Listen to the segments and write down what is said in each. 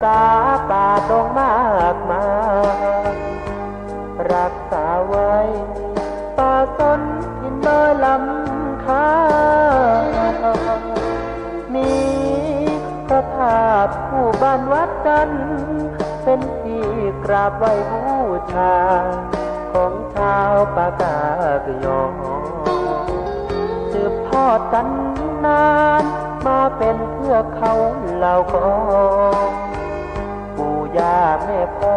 ป่าป่าดงมากมาย รักษาไว้ ป่าสนถิ่นดอยลำคา มีพระธาตุคู่บ้านวัดจันทร์ เป็นที่กราบไหว้บูชา ของชาวปากากยอ สืบทอดกันนาน มาเป็นเทือกเขาเหล่าขอ ปู่ย่าแม่พ่อ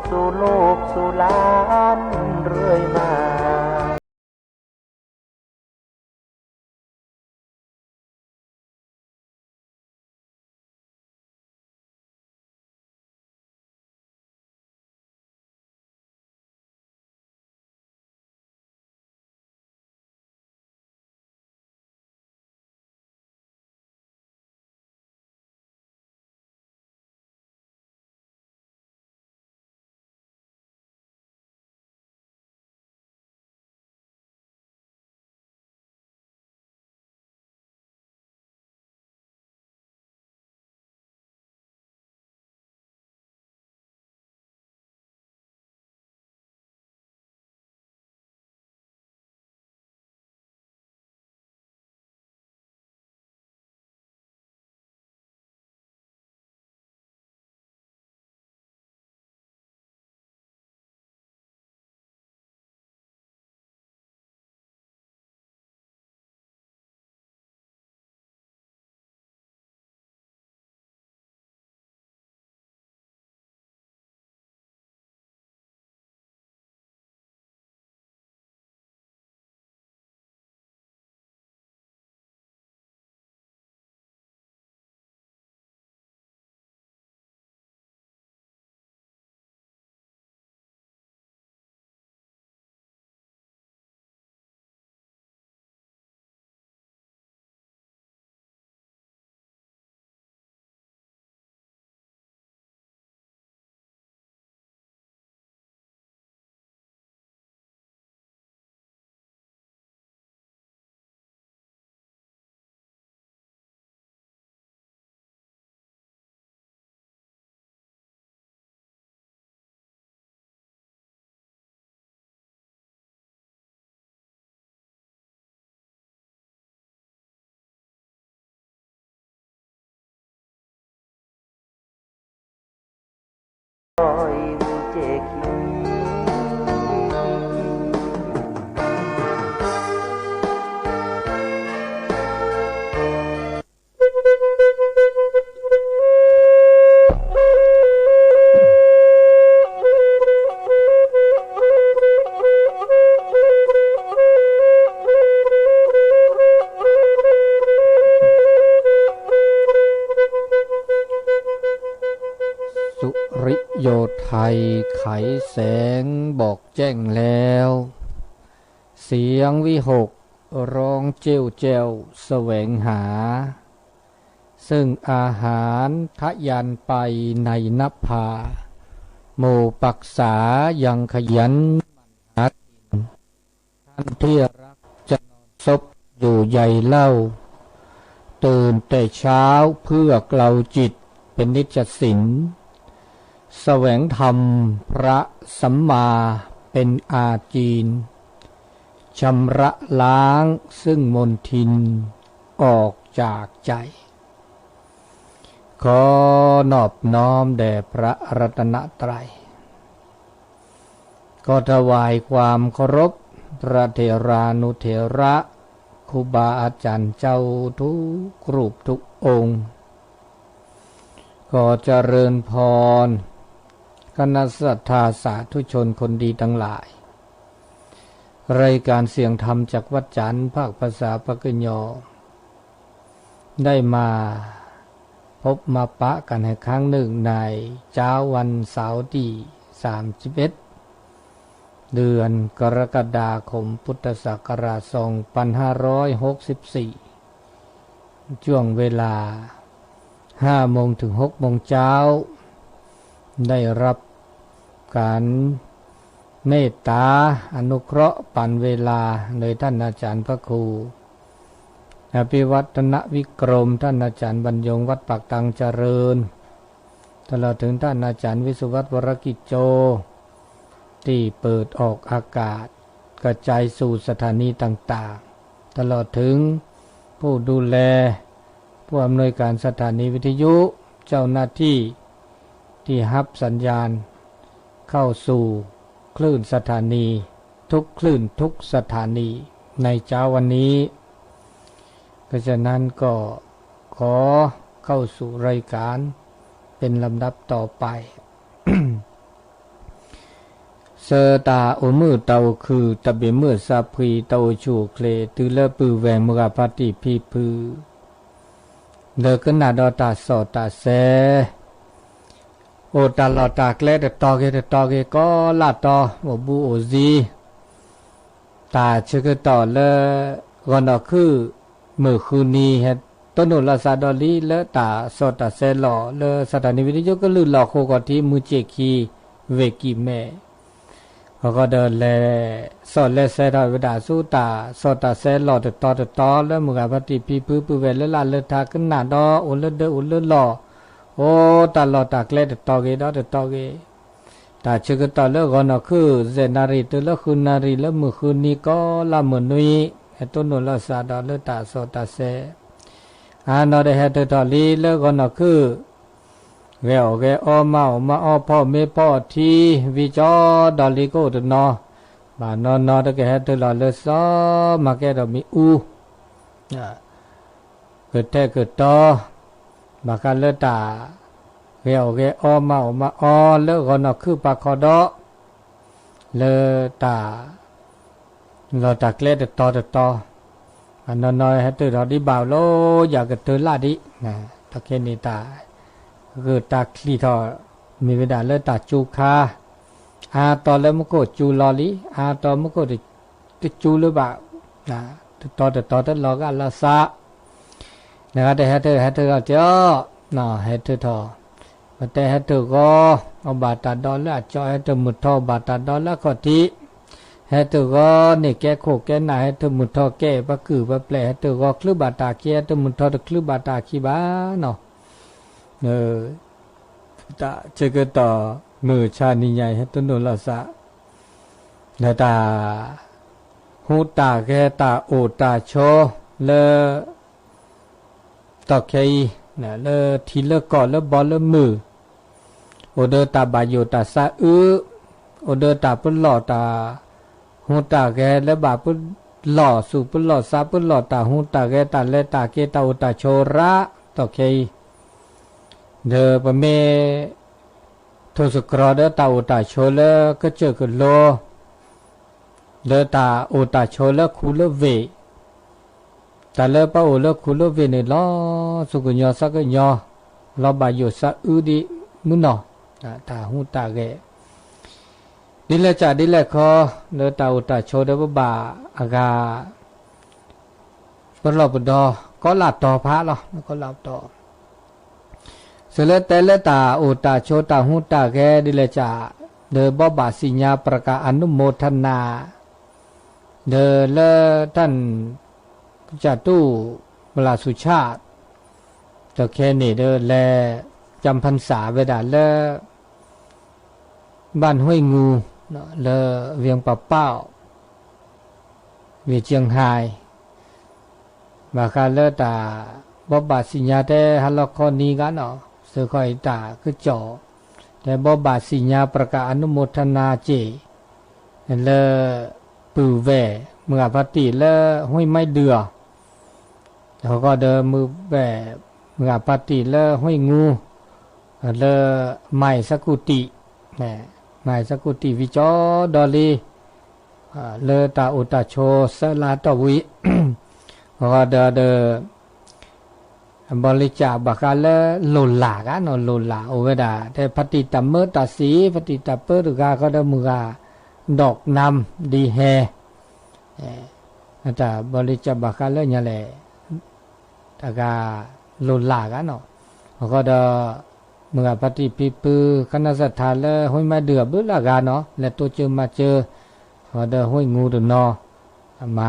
สู่ลูกสู่หลานเรื่อยมา สุริโยไทยไขแสง บอกแจ้งแล้ว เสียงวิหคร้องเจ้วแจ้วแสวงหา ซึ่งอาหารทะยานไปในนภา หมู่ปักษายังขยันหมั่นหากิน ท่านที่รักจะนอนซบอยู่ใยเล่า ตื่นแต่เช้าเพื่อเกลาจิตเป็นนิจสิน แสวงธรรมพระสัมมาเป็นอาจีน ชำระล้างซึ่งมลทินออกจากใจ ขอนอบน้อมแด่พระรัตนตรัย ก็ถวายความเคารพพระเถรานุเถระ ครูบาอาจารย์เจ้าทุกรูปทุกองค์ ขอเจริญพร คณะศรัทธาสาธุชนคนดีทั้งหลาย รายการเสียงธรรมจากวัดจันทร์ภาคภาษาปากกยอ ได้มาพบมาปะกันอีกครั้งหนึ่งในเช้าวันเสาร์ที่สามสิบเอ็ด เดือนกรกฎาคมพุทธศักราชสองพันห้าร้อยหกสิบสี่ ช่วงเวลาห้าโมงถึงหกโมงเช้า ได้รับการเมตตาอนุเคราะห์ปันเวลาโดยท่านอาจารย์พระครูอภิวัฒนวิกรม ท่านอาจารย์บรรยงวัดปากตังเจริญ ตลอดถึงท่านอาจารย์วิศวัฒน์ วรกิจโจ ที่เปิดออกอากาศกระจายสู่สถานีต่างๆ ตลอดถึงผู้ดูแล ผู้อำนวยการสถานีวิทยุ เจ้าหน้าที่ที่รับสัญญาณเข้าสู่คลื่นสถานี ทุกคลื่นทุกสถานีในเช้าวันนี้ เพราะฉะนั้นก็ขอเข้าสู่รายการเป็นลำดับต่อไป ဆၢတၢ်အိၣ်မုာ်တၢ်အိၣ်ခုၣ် တၢ်ဘၣ်မုာ်စၢ်ဖှံ တၢ်အိၣ်ဆူၣ်အိၣ်ချ့ တုၤလၢပုၢ်ဝဲၢ်မုၢ်ဂၤဖါတံၢ်ဖံဖု လၢကနၣ်ဒီးတၢ်စီတၢ်ဆှံ အိၣ်တၢ်လီၢ်တၢ်ကျဲတတီၤဂ့ၤတတီၤဂ့ၤ ကိးလၢတီၤ အိၣ်ဘူးအိၣ်စံ တၢ်ဆၢကတီၢ်လၢ ဂီၤနီၢ်ခုၣ် မုၢ်ဃုနံၤ ဟဲတိၢ်နီၣ်လီၤစးဒီးလံ လၢတၢ်စီတၢ်ဆှံလီၢ် လၢစးထၣ်နံၣ်ဝံၤတယိကလုၢ်လီၢ်ဃိာ်ကီၢ်ထံး မုၢ်စ့ၢ်ခံ ဝ့ၢ်ကံၢ်မဲ အဃိဒီးလဲၤ စီၣ်လဲၤဆှၢထီၣ်ဝဲဒၣ်ဆူတၢ်စီတၢ်ဆှံလီၢ်တတီၤတတီၤ လၢမုၢ်ဂၤဖါတံၢ်ဖံဖု ပုၢ်ဝဲၢ်လၢလၢ်လၢထါ ကနၣ်ဒီးအိၣ်လၢဒၢအိၣ်လၢလီၢ် အိၣ်တၢ်လီၢ်တၢ်ကျဲတတီၤဂ့ၤဒီးတတီၤဂ့ၤ တၢ်ဆၢကတီၢ်လၢဂီၤနီၢ်ခုၣ် ယဲၢ်နၣ်ရံၣ်တုၤလၢဃုနၣ်ရံၣ် လၢမုၢ်ဃုနံၤ ကိးလၢမုၢ်နွံ ဟဲတိၢ်နီၣ်လီၤစးဒီးလၢတၢ်စီတၢ်ဆှံ အါနီၢ်ဒီးဟဲထၢၣ်ထီၣ်လံလၢဂီၤနီၢ်ခုၣ် ဂဲၤအီၣ်ဂဲၤအီ မၤအီၣ်မၤအီ ဖီအီၣ်မ့ၤဖီအီၣ်ထံ ဝံၤကၠီဒီးလံ ကအိၣ်တနီၤ ဘၣ်နီၢ်နီၢ်ဒီးကဟဲထၢၣ်လီၤလၢစီၤ မၤကဲဒီးမ့ၣ်အူ ကထဲကတီၤ ဘၣ်ဃးလၢတၢ် ဂဲၤအီၣ်ဂဲၤအီ မၤအီၣ်မၤအီ လၢဂီၤနီၢ်ခုၣ်ပာ်ခီဒီး လၢတၢ် လီၢ်တၢ်ကျဲတတီၤတတီၤ အနီၢ်နီၢ်ဟဲထၢၣ်ထီၣ်ဒံးဘၣ်လီၤ ယၤကတၢၢ်လၢ်ဒံး တၢ်ခဲန့ၣ်တၢ် ဂုာ်တၢ်ချံးထီၣ် မ့ၢ်ဝဲဒၣ်လၢတၢ်စူၤခါ အါတီၤလၢမူခိၣ်စူၤလီၤလံ အါတီၤမူခိၣ်တစူၤလၢၤဘၣ် တတီၤတတီၤတလီၤဂာ်လီၤစး နဂၤတဟဲထၢၣ် ဟဲထၢၣ်ထီၣ်တ့ၢ်အီၤ ဟဲထၢၣ်ထီၣ် ပတဲဟဲထၢၣ်ဂီၤ အီၣ်ဘၣ်တၢ်ဒီးလၢအကၠီ ဟဲထၢၣ်မုၢ်ထီၣ် အီၣ်ဘၣ်တၢ်ဒီးလၢအခီၣ်ထံး ဟဲထၢၣ်ဂီၤန့ၢ်ကဲခိၣ်ကဲနၢ် ဟဲထၢၣ်မုၢ်ထီၣ်ကဲပှၤကုၢ်ပှၤပျဲၢ် ဟဲထၢၣ်ဂီၤချုးဘၣ်တၢ်ခံ ဟဲထၢၣ်မုၢ်ထီၣ်တချုးဘၣ်တၢ်ခံဘၣ်နီၤ တၢ်ဆၢကတီၢ် မုၢ်ဆါနံၤညါအံၤ ဟဲတိၢ်နီၣ်လီၤစး လၢတၢ် ဟူးတၢ်ဂဲၤ တၢ်အိၣ်တၢ်ဆိး လၢ တီၢ်ခဲအံၤ လၢထံလၢကီၢ်လၢဘီလၢမုၢ် အိၣ်ဒီးတၢ်ဘၣ်ယိၣ်တၢ်သးအုး အိၣ်ဒီးတၢ်ပလီၢ်တၢ် ဟူးတၢ်ဂဲၤလၢဘၣ်ပလီၢ်သူၣ်ပလီၢ်သး ပလီၢ်တၢ်ဟူးတၢ်ဂဲၤ တၢ်လဲၤတၢ်က့ၤ တၢ်အိၣ်တၢ်ဆိးရၣ် တီၢ်ခဲအံၤ ဒီးပမ့ၢ် ထိၣ်သတြီၤဒီးတၢ်အိၣ်တၢ်ဆိးလၢကစၢၢ်ကလိ လၢတၢ်အိၣ်တၢ်ဆိးလၢခူလၢဝ့ၢ် တၢ်လၢပအိၣ်လၢခူလၢဝ့ၢ်န့ၣ် လီၤသူၣ်ကညီၤသးကညီၤ လီၤဘၣ်ယိၣ်သးအုးဒံးမုၢ်နီၤ တၢ်ဟူးတၢ်ဂဲၤ ဒ်လဲၣ်စးဒ်လဲၣ်ခီ လၢတၢ်အိၣ်တၢ်ဆိးဒီးပဘၣ်အဂၤ ပလီၢ်ပဒီ ကီလၢ်တီၤဖးလီၤ ကီလၢ်တီၤ စၢၤလၢတဲလၢတၢ်အိၣ်တၢ်ဆိးတၢ်ဟူးတၢ်ဂဲၤဒ်လဲၣ်စး ဒီးဘီဘၣ်စံၣ်ညါ ပြၢကၣ်အနုမိထနၢ ဒီးလၢတၢ် ကစၢ်တူၢ် မလၢ်ဆူၣ်ဆၣ် တခဲန့ၣ်ဒီးလဲၤ ကၠၣ်ဖၣ်စၣ်ဝဲဒၣ်လၢ ဘၣ်ဟူးငူ လၢ ဝ့ၢ်ပပၢ် ဝ့ၢ်ကၠ့ၣ်ဟဲ ဘၣ်ဃးလၢတၢ် ဘီဘၣ်စံၣ်ညါတဲဟါလီၤခီနံၤဂၤနီၤ စၢဃီအံၤတၢ်ကစီၣ် တဲဘီဘၣ်စံၣ်ညါ ပြၢကၣ်အနုမိထနၢက့ၢ် လၢ ပုၢ်ဝဲၢ် မုၢ်ဂၤဖါတံၢ်လၢ ဟူးမံဒုၣ်အီၤ အဃိဒီးမုၢ်ဝဲၢ် မုၢ်ဂၤဖါတံၢ်လၢ ဟူးငူ လၢ မၤအ့ၣ်သကူၣ်တံၣ် မၤအ့ၣ်သကူၣ်တံၣ်ဝံၤကၠီဒီလံ လၢတၢ်အိၣ်တၢ်ဆိးစၢလါတီၢ်ဝံၤ အဃိဒီး ဘီလံကၠၣ်ဘၣ်ဃးလၢလိၣ်လၢ်ဂၤနီၤ လိၣ်လၢ်အိၣ်ဝဲဒၣ် တဲဖါတံၢ်တၢ်မၢတၢ်စံး ဖါတံၢ်တၢ်ပၢတဂၤဃီဒီးမုၢ်ဂၤ ဒီးနၢ်ဒ်ဟဲ တၢ်ဘီလံကၠၣ်ဘၣ်ဃးလၢညါလဲၣ် တဂၤလိၣ်လၢ်ဂၤနီၤ အဃိဒီး မုၢ်ဂၤဖါတံၢ်ဖံဖု ခနၣ်စၢ်ထါလၢ ဟူးမံဒုၣ်အဘျုးလၢဂၤနီၤ လဲၤတိစၢၤမၤစၢၤ အဃိဒီးဟူးငူတနီၤ မၤ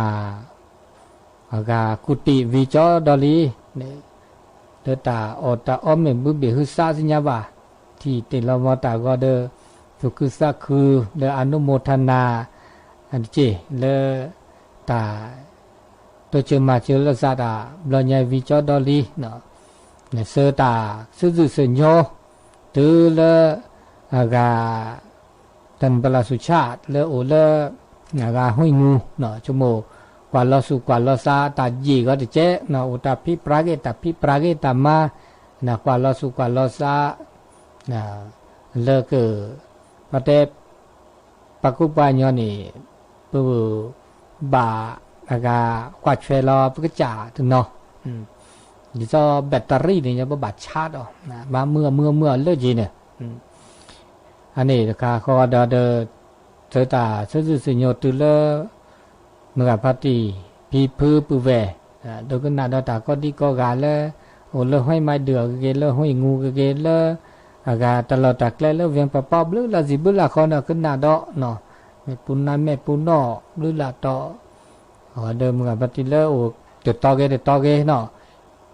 အဂၤကူၣ်တံၣ်ဝံၤကၠီဒီလံ လၢတၢ်အီၣ်တၢ်အီမ့ၢ်ဘုဘ့ၣ်ဟုသးသ့ၣ်ညါဘၣ် ထံၣ်တ့ၢ်လီၤမီတၢ်ဂီၤဒီး သူၣ်ခုသးခုလၢအနုမောทนา တက့ၢ်လၢ တၢ် တိစၢၤမၤစၢၤလၢသးတၢ် ဘျီညါဝံၤကၠီဒီလံ နဆၢတၢ် ဆၢဇုၣ်ဆၢညိ တုၤလၢ အဂၤ တၢ်နပလၢ်ဆူၣ်ဆၣ်လၢအိၣ်လၢ အဂၤဟူၣ်ငူ ဆိကမိၣ် ကွၢ်လီၤဆူၣ်ကွၢ်လီၤသးတၢ်ယံာ်ဂီၤတကဲး အိၣ်တၢ်ဖံးပြးဂ့ၢ်တၢ်ဖံးပြးဂ့ၢ်တၢ်မါ ကွၢ်လီၤဆူၣ်ကွၢ်လီၤသး လၢက ပတဲ ပှၤကူပှၤကညီန့ၣ် ပ ဘၣ်အဂၤ ကွၢ်ဆွဲလီၤပကစၢ်တနီၤ ဒ်သိး battery န့ၣ် ပဘၣ်ဆါဒီး မၤမုာ်အမုာ်အမုာ်အလၢက့ၤန့ၣ် အန့ၣ်တခါဃီဒီး ဆၢတၢ်ဆၢဇုၣ်ဆၢညိတုၤလၢ မုၢ်ဂၤဖါတံၢ် ဖံဖုပုၢ်ဝဲၢ် ဒိကနၣ်ဒီးတၢ်ကီဒံကီဂၤလၢ အိၣ်လၢဟွဲမၤဒုၣ်အဂ့ၤဂ့ၤ လၢဟူၣ်ငူဂ့ၤဂ့ၤ လၢ အဂၤတၢ်လီၢ်တၢ်ကျဲလၢ ဝ့ၢ်ပပီဘျုးလၢ်စံာ်ဘျုးလၢ်ဃီန့ၣ် ကနၣ်ဒီး မဲာ်ပူၤနါမဲာ်ပူၤနီၣ်ဘျုးလၢ်တီ ဒီးမုၢ်ဂၤဖါတံၢ်လၢအိၣ်တတီၤဂ့ၤတတီၤဂ့ၤနီၤ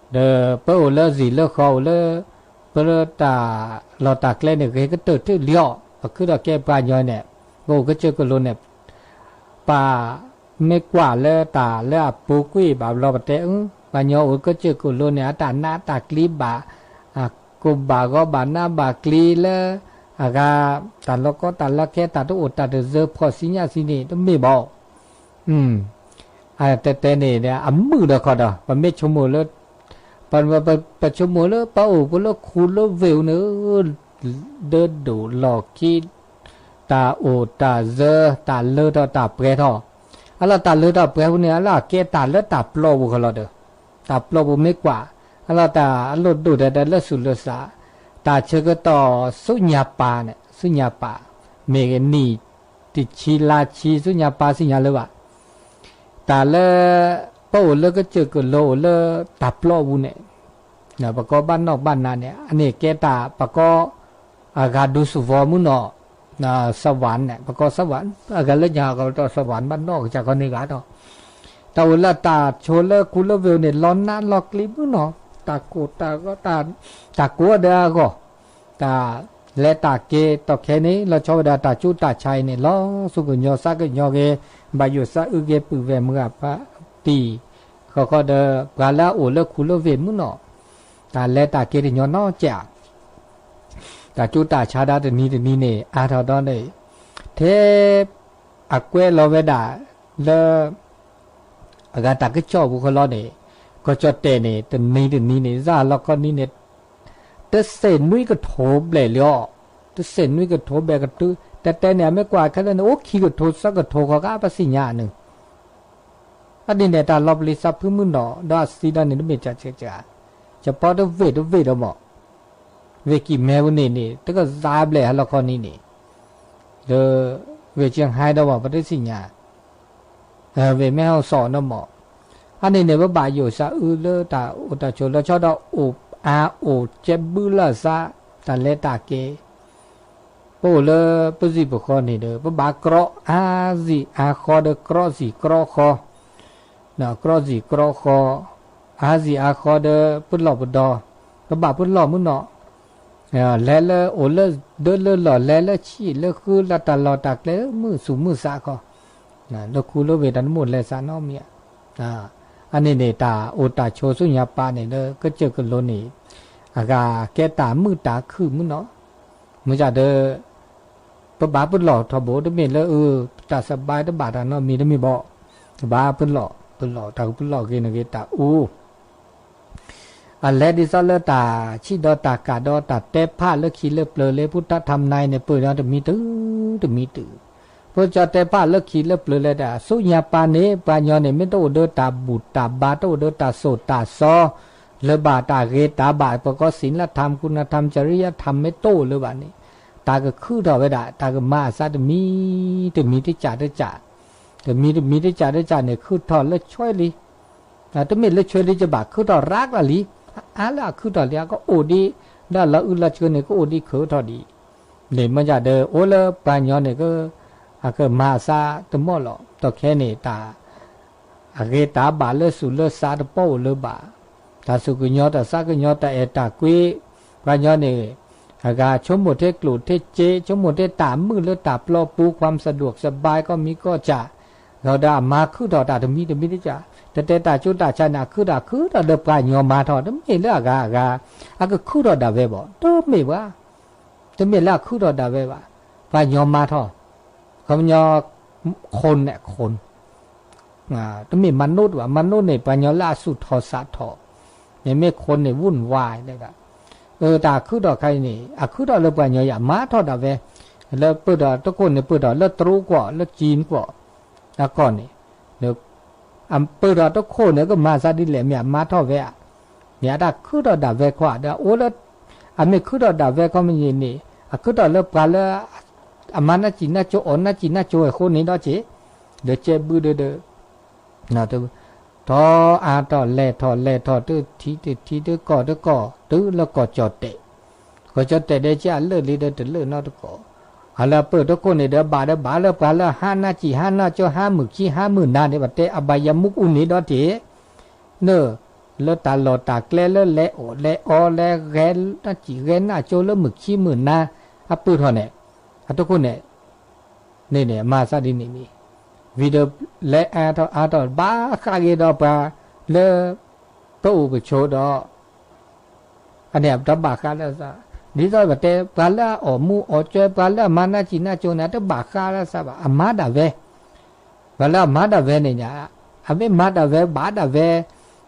ဒီးပအိၣ်လၢစံာ်လၢဃီအိၣ်လၢ ပတၢ်လီၢ်တၢ်ကျဲန့ၣ် ဂ့ၤကတၢၢ်တၢ်လံအီၤ ပခုဒီးကဲပှၤကညီန့ၣ် ပအိၣ်ကစၢၢ်ကလိန့ၣ် ပမ့ၢ်ကွၢ်လၢတၢ်လၢအပူၤကွံာ်ဘၣ်ဘျီပတဲ ပှၤကညီအိၣ်ကစၢၢ်ကလိန့ၣ် အတၢ်နးတၢ်ကျံဘၣ် ကိၢ်ဘၣ်ဂီၤဘၣ်နးဘၣ်ကျံလၢ အဂၤ တၢ်လီၢ်ကီတၢ်လီၢ်ခဲ တၢ်တအိၣ်တၢ်တစၢဖှီၣ်ဆံညါဆံန့ၣ် တမ့ၢ်ဘၣ် အတဲတဲန့ၣ် အမုာ်ဒီးခီဒီး ပမ့ၢ်ဆိကမိၣ်လၢ ပ ပဆိကမိၣ်လၢပအိၣ်ပလၢခူလၢဝ့ၢ်အူန့ၣ် ဒၢဒိၣ်လီၢ်ခံ တၢ်အိၣ်တၢ်စၢ တၢ်လၢထီၣ်တၢ်ပှဲၤထီၣ် အလီၢ်တၢ်လၢထီၣ်ပှဲၤပူၤန့ၣ် အလီၢ်အကဲတၢ်လၢတၢ်ပျီပူၤဃီလီၤဒီး တၢ်ပျီပူၤမ့ၢ်ကွၢ် အလီၢ်တၢ်အလိၣ်ဒိၣ်ဒဲးဒဲးလၢသူၣ်လၢသး တၢ်ဆၢကတီၢ်ဆူညါပၢ်န့ၣ် ဆူညါပၢ် မ့ၢ်ဂ့ၤနံၣ် တဆံလါဆံဆူညါပၢ်သ့ၣ်ညါလၢၤဘၣ် တၢ်လၢ ပအိၣ်လၢကစၢၢ်ကလိအိၣ်လၢတၢ်ပျီပူၤန့ၣ် ပကီဘၣ်နီၣ်ဘၣ်နးန့ၣ် အန့ၣ်ကဲတၢ်ပကီ အဂၤဒူသဝီမုၢ်နီၤ စဝၤန့ၣ် ပကီစဝၤ အဂၤလၢညါကီးဒီးစဝၤဘၣ်နီၣ်ကစၢ်ခီန့ၣ်ဂၤဒီး တၢ်အိၣ်လၢတၢ်ဆိးလၢခူလၢဝ့ၢ်န့ၣ် လီၤနးလီၤကျံမုၢ်နီၤ တၢ်ကိၢ်တၢ်ဂီၤ တၢ်ကိၢ်ဒီးအဂီၢ် တၢ်လဲၤတၢ်က့ၤတီၢ်ခဲန့ၣ် လီၤဆီဝဲဒၣ်တၢ်ကၠူတၢ်ဆါအံၤန့ၣ် လီၤဆူကညီၤသးကညီၤဂ့ၤ ဘၣ်ယိၣ်သးအုးဂ့ၤပုၢ်ဝဲၢ်မုၢ်ဂၤဖါတံၢ် ဃီဃီဒီး ပှၤလၢအအိၣ်လၢခူလၢဝ့ၢ်မုၢ်နီၤ တၢ်လဲၤတၢ်က့ၤတညီနီၢ်ကၠး တၢ်ကၠူတၢ်ဆါဒၣ်တနံၤတနံၤန့ၣ် အါထီၣ်ဒီးန့ၣ် ထဲ အကွဲးလီၤဝဲဒၣ်လၢ အဂၤတၢ်ကစီၣ်ပူၤဃီလီၤန့ၣ် ကီၢ်ကၠီၣ်တဲၣ်န့ၣ် တနံၤတနံၤန့ၣ် စးလီၤခီနံၤန့ၣ် တဆဲးနွံကထိဘျဲၣ်လံအီၤ, တဆဲးနွံကထိဘျဲၣ်ကတုၤ တဲတဲန့ၣ် အမ့ၢ်ကွၢ်ခဲလၢာ်န့ၣ် အိၣ်ခံကထိသၢကထိဃီကါ ပသ့ၣ်ညါန့ၣ် အဒ်န့ၣ် တၢ်လီၤပျံၤသးဖုမုၢ်နီၢ် ဒီးအသံဒီးန့ၣ် တမ့ၢ်စှၤစှၤ ကပီတဝ့ၢ်တဝ့ၢ်ဒီးမး ဝ့ၢ်ကံၢ်မဲပူၤန့ၣ်န့ၣ် တကစၢ်ဘျဲၣ်ဟါလီၤခီနံၤန့ၣ် ဒီး ဝ့ၢ်ကၠ့ဟဲဒီးမး ပတသ့ၣ်ညါ ဝ့ၢ်မဲၢ်ဟီၣ်စီၣ်နီၢ်မး အန့ၣ်န့ၣ် ပဘၣ်ယိၣ်သးအုးလၢတၢ်အိၣ်တၢ်ဆိးလီၤဆီဒီးအိၣ်အါအိၣ်ကဲဘုလၢသး တၢ်လဲၤတၢ်က့ၤ ပအိၣ်လၢပစံၣ်ပဃီန့ၣ်ဒီး ပဘၣ်ကြီအါစံာ်အါဃီဒီးကြီစံာ်ကြီဃီ ကြီစံာ်ကြီဃီ အါစံာ်အါဃီဒီးပလီၢ်ပဒီ ပဘၣ်ပလီၢ်မုၢ်နီၢ် လဲၤလၢအိၣ်လၢဒၢလၢလီၢ် လဲၤလၢဆံၣ်လၢဃု လၢတၢ်လီၢ်တၢ်ကျဲ မုာ်သူၣ်မုာ်သးခီ လၢခူလၢဝ့ၢ်တၢ်တမိၣ်လဲၤသးနီတမံၤ အန့ၣ်န့ၣ် တၢ်အိၣ်တၢ်ဆိးဆူညါပၢ်န့ၣ်လၢကစၢၢ်ကလိန့ၣ် အဂၤကဲတၢ်မုာ်တၢ်ခုၣ်မုၢ်နီၢ် မ့ၢ်ဒၣ်ဒီး ပဘၣ်ပလီၢ်ထီဘိ တမ့ၢ်လၢအတၢ်စဘါတဘၣ်တၢ်နီတမံၤတမ့ၢ်ဘၣ်, ပဘၣ်ပလီၢ် ပလီၢ်တၢ်ကပလီၢ်ဂ့ၤန့ၣ်ဂ့ၤတၢ်အူ အလဲၤဒ်သိးလၢတၢ်ဆံးဒီးတၢ်ကၢ်ဒီးတၢ်တဲဖးလၢခံလၢပျၢၤလၢ ဖုတၢ်ထၢၣ်မနၤအံၤန့ၣ် ပၢၢ်ဒီးတမံၤတုၤ တမံၤတုၤ, ပကၠီတဲဖးလၢခံလၢပျၢၤလၢတၢ် ဆူညါပၢ်န့ၣ် ပှၤကညီန့ၣ် မ့ၢ်တအိၣ်ဒီးတၢ်ဘူၣ်တၢ်ဘါ တအိၣ်ဒီးတၢ်သိၣ်တၢ်သီ လၢဘၣ်တၢ်ဂ့ၤတၢ်ဘၣ် ပကိး သီလထၢၣ် ကူၣ်နၢ်ထၢၣ် ကရံယထၢၣ် မ့ၢ်တအိၣ်လၢၤဘၣ်န့ၣ် တၢ်ကခုၣ်ထီၣ်ဝဲဒၣ် တၢ်ကမၤအသးတမံၤ တမံၤတကၢ်တကၢ်, တမံၤတမံၤတကၢ်တကၢ်န့ၣ် ခုၣ်ထီၣ်လၢဆွဲလံ တမ့ၢ်လၢဆွဲလံ ကဘၣ်ခုၣ်ထီၣ်ရးကျါလံ, အါလၢအခုၣ်ထီၣ်လံ အကအိၣ်ဒံး ဒီးလီၤအုၣ်လီၤဆှၢန့ၣ် ကအိၣ်ဒံးခုၣ်ထီၣ်ဒံး, န့ၣ်မ့ၢ်ဒၣ်ဒီး အိၣ်လၢပှၤကညီန့ၣ် အကမၤအသးတမီၢ်လီၤ. ဒီးခဲန့ၣ် တၢ် အဂ့ၤတၢ်ဘၣ်လၢသူၣ်လၢသးတပီၢ်အိၣ်လၢၤဘၣ်, တၢ်သူၣ်ကညီၤတၢ်သးကညီၤတၢ်အဲၣ်တၢ်ကွံ, ပှၤကညီန့ၣ် အဂၤဆိကမိၣ်ထဲကျိၣ်ထဲစ့ ဆိကမိၣ်ထဲတၢ်မုာ်လၢတၢ်ပျီပူၤ ความสะดวกสบาย ကီၢ်မံၤကီၢ်စဲၣ်, ဒီးအမၤခုထီၣ်တၢ်တမံၤတမံၤတကး, တတဲတၢ်ကၠိတၢ်ဆါန့ၣ် အခုထီၣ်ဒီးပှၤကညီမၤထီၣ် တမ့ၢ်လၢအဂၤအဂၤ အကခုထီၣ်ဒၣ်ဝဲဘၣ်, တမ့ၢ်ဘၣ်, တမ့ၢ်လၢအခုထီၣ်ဒၣ်ဝဲဘၣ်, ပှၤကညီမၤထီၣ်, ခီပညီ คนเนี่ยคน တမ့ၢ်မၤနိတဘၣ်, မၤနိန့ၣ် ပှၤကညီလၢအသူၣ်ထီၣ်သးထီၣ်, မ့မ့ၢ်คนန့ၣ် วุ่นวาย တဲဒၣ်, တၢ်ခုထီၣ်ခါအံၤန့ၣ် အခုထီၣ်လၢပှၤကညီယၤ မၤထီၣ်ဒၣ်ဝဲ, လၢပၢၢ်ထီၣ်တခိၣ်န့ၣ် ပၢၢ်ထီၣ်လၢတရူးကီၢ် လၢကၠံကီၢ်, အကီၢ်န့ၣ်, ပၢၢ်ထီၣ်တခိၣ်န့ၣ် ကမၤသးဒ်လဲၣ် မ့ၢ်အမၤထီၣ်ဝဲဧါ, မ့ၢ်အတၢ်ခုထီၣ်ဒၣ်ဝဲခီဧါ, ဒီးအိၣ်လၢ အမ့ၢ်ခုထီၣ်ဒၣ်ဝဲခီမ့ၢ်န့ၣ် အခုထီၣ်လၢပှၤလၢ အမၤနၢ်စံၣ်နၢ်ကၠိ အီၣ်နၢ်စံၣ်နၢ်ကၠိအဃိန့ၣ်ဒီးက့ၤ, ဒီးကဲဘုဒၣ်ဒီး ထီၣ်အါထီၣ်လဲၤထီၣ်လဲၤထီၣ် တုၤထံတထံ တုၤကီၢ်တကီၢ် တုၤလၢကီၢ်ကၠီၣ်တဲၣ်, ကီၢ်ကၠီၣ်တဲၣ်ဒီးက့ၤအလၢာ်လံဒီးတလၢာ်နီတကီၢ်, အလၢပၢၢ်တခိၣ်န့ၣ်ဒီးဘၣ်ဒီးဘၣ်လၢပှၤလၢဟါနၢ်စံၣ်ဟါနၢ်ကၠိ ဟါမုၢ်ခံဟါမုၢ်နၤန့ၣ် ပတဲအဘါယမူးအူန့ၣ်ဒီးက့ၤ နၢ် လၢတၢ်လီၢ်တၢ်ကျဲလၢလဲၤအီၣ်လဲၤအီလဲၤဂဲၤနၢ်စံၣ်ဂဲၤနၢ်ကၠိလၢမုၢ်ခံမုၢ်နၤ အပၢၢ်ထီၣ်န့ၣ်, အတခိၣ်န့ၣ်, န့ၣ်န့ၣ် မၤသးဒ်န့ၣ်န့ၣ်, ဝံၤဒီးလဲၤအါထီၣ်အါထီၣ် ဘၣ်ဃးက့ၤဒီးပှၤလၢ ပအိၣ်ပဆိးဒီး အန့ၣ်တဘၣ်ဃးလၢသး, ဒ်သိးပတဲ ပှၤလၢအအီၣ်မူအီၣ်စဲ ပှၤလၢအမၤနၢ်စံၣ်နၢ်ကၠိန့ၣ် တဘၣ်ဃးလၢသးဘၣ် အမၤဒၣ်ဝဲ, ပှၤလၢအမၤဒၣ်ဝဲန့ၣ်ညါ, အမ့ၢ်မၤဒၣ်ဝဲဘၣ်ဒၣ်ဝဲ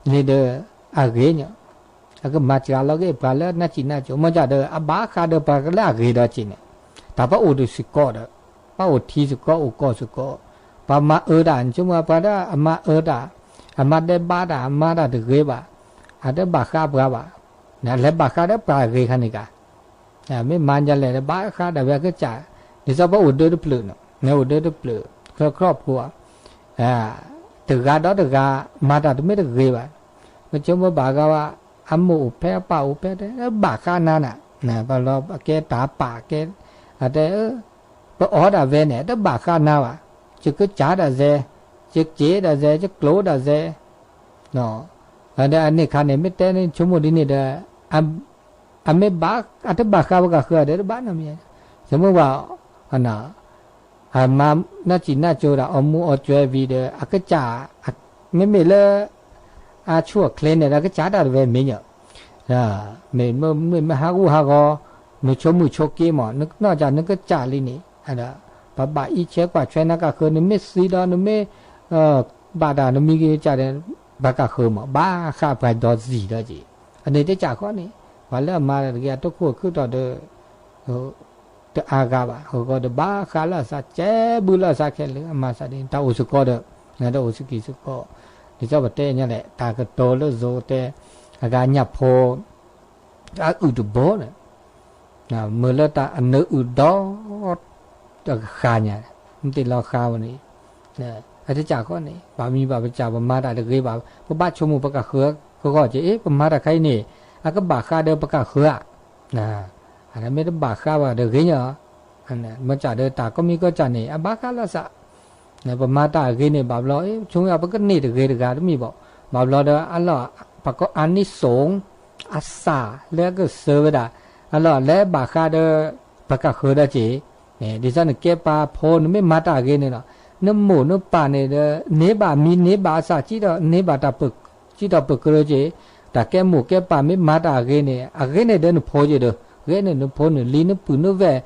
န့ၣ်ဒီး အဂ့ၤညါ, အကမၤစှၤလီၤက့ၤပှၤလၢနၢ်စံၣ်နၢ်ကၠိ မ့ၢ်ကဒီး အဘၣ်ဃးဒီးပှၤလၢအဂ့ၤဒီးက့ၤန့ၣ်, တၢ်ပအိၣ်တစ့ၢ်ကီးဒီး, ပအိၣ်ထံစ့ၢ်ကီး အိၣ်ကီၢ်စ့ၢ်ကီး, ပှၤမၤအၢတၢ် ဆိကမိၣ်ပှၤဒီးအမၤအၢတၢ်, အမၤဒဲးဘးတၢ် အမၤတၢ်တဂ့ၤဘၣ်, အတဘၣ်ဃးပှၤဘၣ်, လဲၤဘၣ်ဃးဒီးပှၤအဂ့ၤခါန့ၣ်ကါ မ့ၢ်မၤဒ်လဲၣ် ဘၣ်ဃးဒၣ်ဝဲအကစၢ်, ဒ်သိးပအိၣ်ဒၢတဖျၢၣ်န့ၣ် အိၣ်ဒၢတဖျၢၣ် ခီခီဖိ, တဂၤဒီးတဂၤ မၤတၢ်တမ့ၢ်တဂ့ၤဘၣ်, ပဆိကမိၣ်ဘၣ်ဂၤဝဲ, အမိၢ်အိၣ်ဖဲအပၢ်အိၣ်ဖဲတဲ ဘၣ်ဃးနၤနၤ, ပလီၤကဲတၢ်ပာ်ကဲ, အတဲ, ပအီၣ်ဒၣ်ဝဲန့ၣ် တဘၣ်ဃးနၤဘၣ်, ယကစၢ်ဒၣ်စဲ, ယက့ၤဒၣ်စဲ ယကျိၤဒၣ်စဲ, ဒီးအန့ၣ်ခါန့ၣ် မ့ၢ်တဲန့ၣ် ဆိကမိၣ်ဒ်န့ၣ်ဒီး အမ့ၢ်ဘၣ် အတဘၣ်ဃးပကဃၢၤဒီးတဘၣ်နီတမံၤ, ဆိကမိၣ်ဘၣ်, အမၤနၢ်စံၣ်နၢ်ကၠိဒီး အီၣ်မူအီၣ်စဲဝံၤဒီး အကစၢ်, မ့မ့ၢ်လၢ အဆူၣ်အချ့န့ၣ်ဒီး ကစၢ်ဒၣ်တဝဲမ့ၢ်ညါ, မ့မ့ၢ်မဟးဂူာ်ဟးဂီၤ, နဆိမုၣ်ဆိက့မး နကနီၢ်ကစၢ် နကစၢ်လံန့ၣ်, ပဘၣ်အံးဆဲးကွၢ်ဆှဲနကဃၢၤ နမ့ၢ်သံဒီး နမ့ၢ် ဘၣ်တၢ်နမံၤကစၢ်ဒီး ပကဃၢၤမး ဘၣ်ဃးပှၤဒီးစံၣ်ဒီးက့ၤ, အန့ၣ်တကးဃီန့ၣ်, ပှၤလၢအမၤတၢ်တဂ့ၤအတခိၣ်အခုထီၣ်ဒီး တအါဂၤဘၣ်, အဃိဒီးဘၣ်ဃးလၢအသး ကဲဘုလၢအသးခဲလၢာ် အမၤသးဒ်န့ၣ် တၢ်အိၣ်စ့ၢ်ကီးဒီး, တၢ်အိၣ်စ့ၢ်ကီးစ့ၢ်ကီး, ဒ်သိးပတဲညါလဲၣ် တၢ်ကတိၤလၢယိၤတဲ, အဂၤညၣ်ဖိ အအုၣ်တဘီန့ၣ်, မ့ၢ်လၢတၢ်အနၢအုၣ်ဒီး တဃၣ်ညါ, မ့ၢ်တ့ၢ်လီၤဃာ်ဝဲန့ၣ်, အတကးဃီန့ၣ် ဘၣ်မံၤဘၣ်ပစၢ် ပမၤတၢ်တဂ့ၤဘၣ် ပဘၣ်ဆိကမိၣ်ပကဃၢၤကဂီၢ်က့ၤ ပမၤတၢ်ခဲအံၤန့ၣ် အကဘၣ်ဃးဒီးပကဃၢၤဧါ, မ့ၢ်တဘၣ်ဃးဘၣ်တဂ့ၤညါ, မ့ၢ်စးဒီးတၢ်ကီမံၤကီၢ်စဲၣ်န့ၣ် အဘၣ်ဃးလၢသး ပမၤတၢ်အဂ့ၤန့ၣ် ဘၣ်ဘျီ ဆိကမိၣ်ပကန့ၢ်တဂ့ၤတဂၤတမံၤဘၣ်, ဘၣ်ဘျီဒီးအလီၢ် ပကိး อานิสงส์ အစၢ်လၢအကစၢၤဝဲဒၣ်, အလီၢ်လဲၤဘၣ်ဃးဒီး ပကဃၢၤဒီးက့ၤ, ဒ်သိးနကဲပှၤဖိ နမ့ၢ်မၤတၢ်အဂ့ၤန့ၣ်လီၤ, နမိၢ်နပၢ်န့ၣ်ဒီး န့ၢ်ဘၣ်မံၤန့ၢ်ဘၣ်အသၣ် ကံၣ်ထီၣ်န့ၢ်ဘၣ်တၢ်ပၢၢ်ကံၣ်ထီၣ်ပၢၢ်ကရၢက့ၤ, တၢ်ကဲမိၢ်ကဲပၢ်မ့ၢ်မၤတၢ်အဂ့ၤန့ၣ် အဂ့ၤန့ၢ်ဒီးနဖိက့ၤဒီး ဂ့ၤန့ၢ်နဖိန့ၣ်လံ နပုၢ်နဝဲၢ်,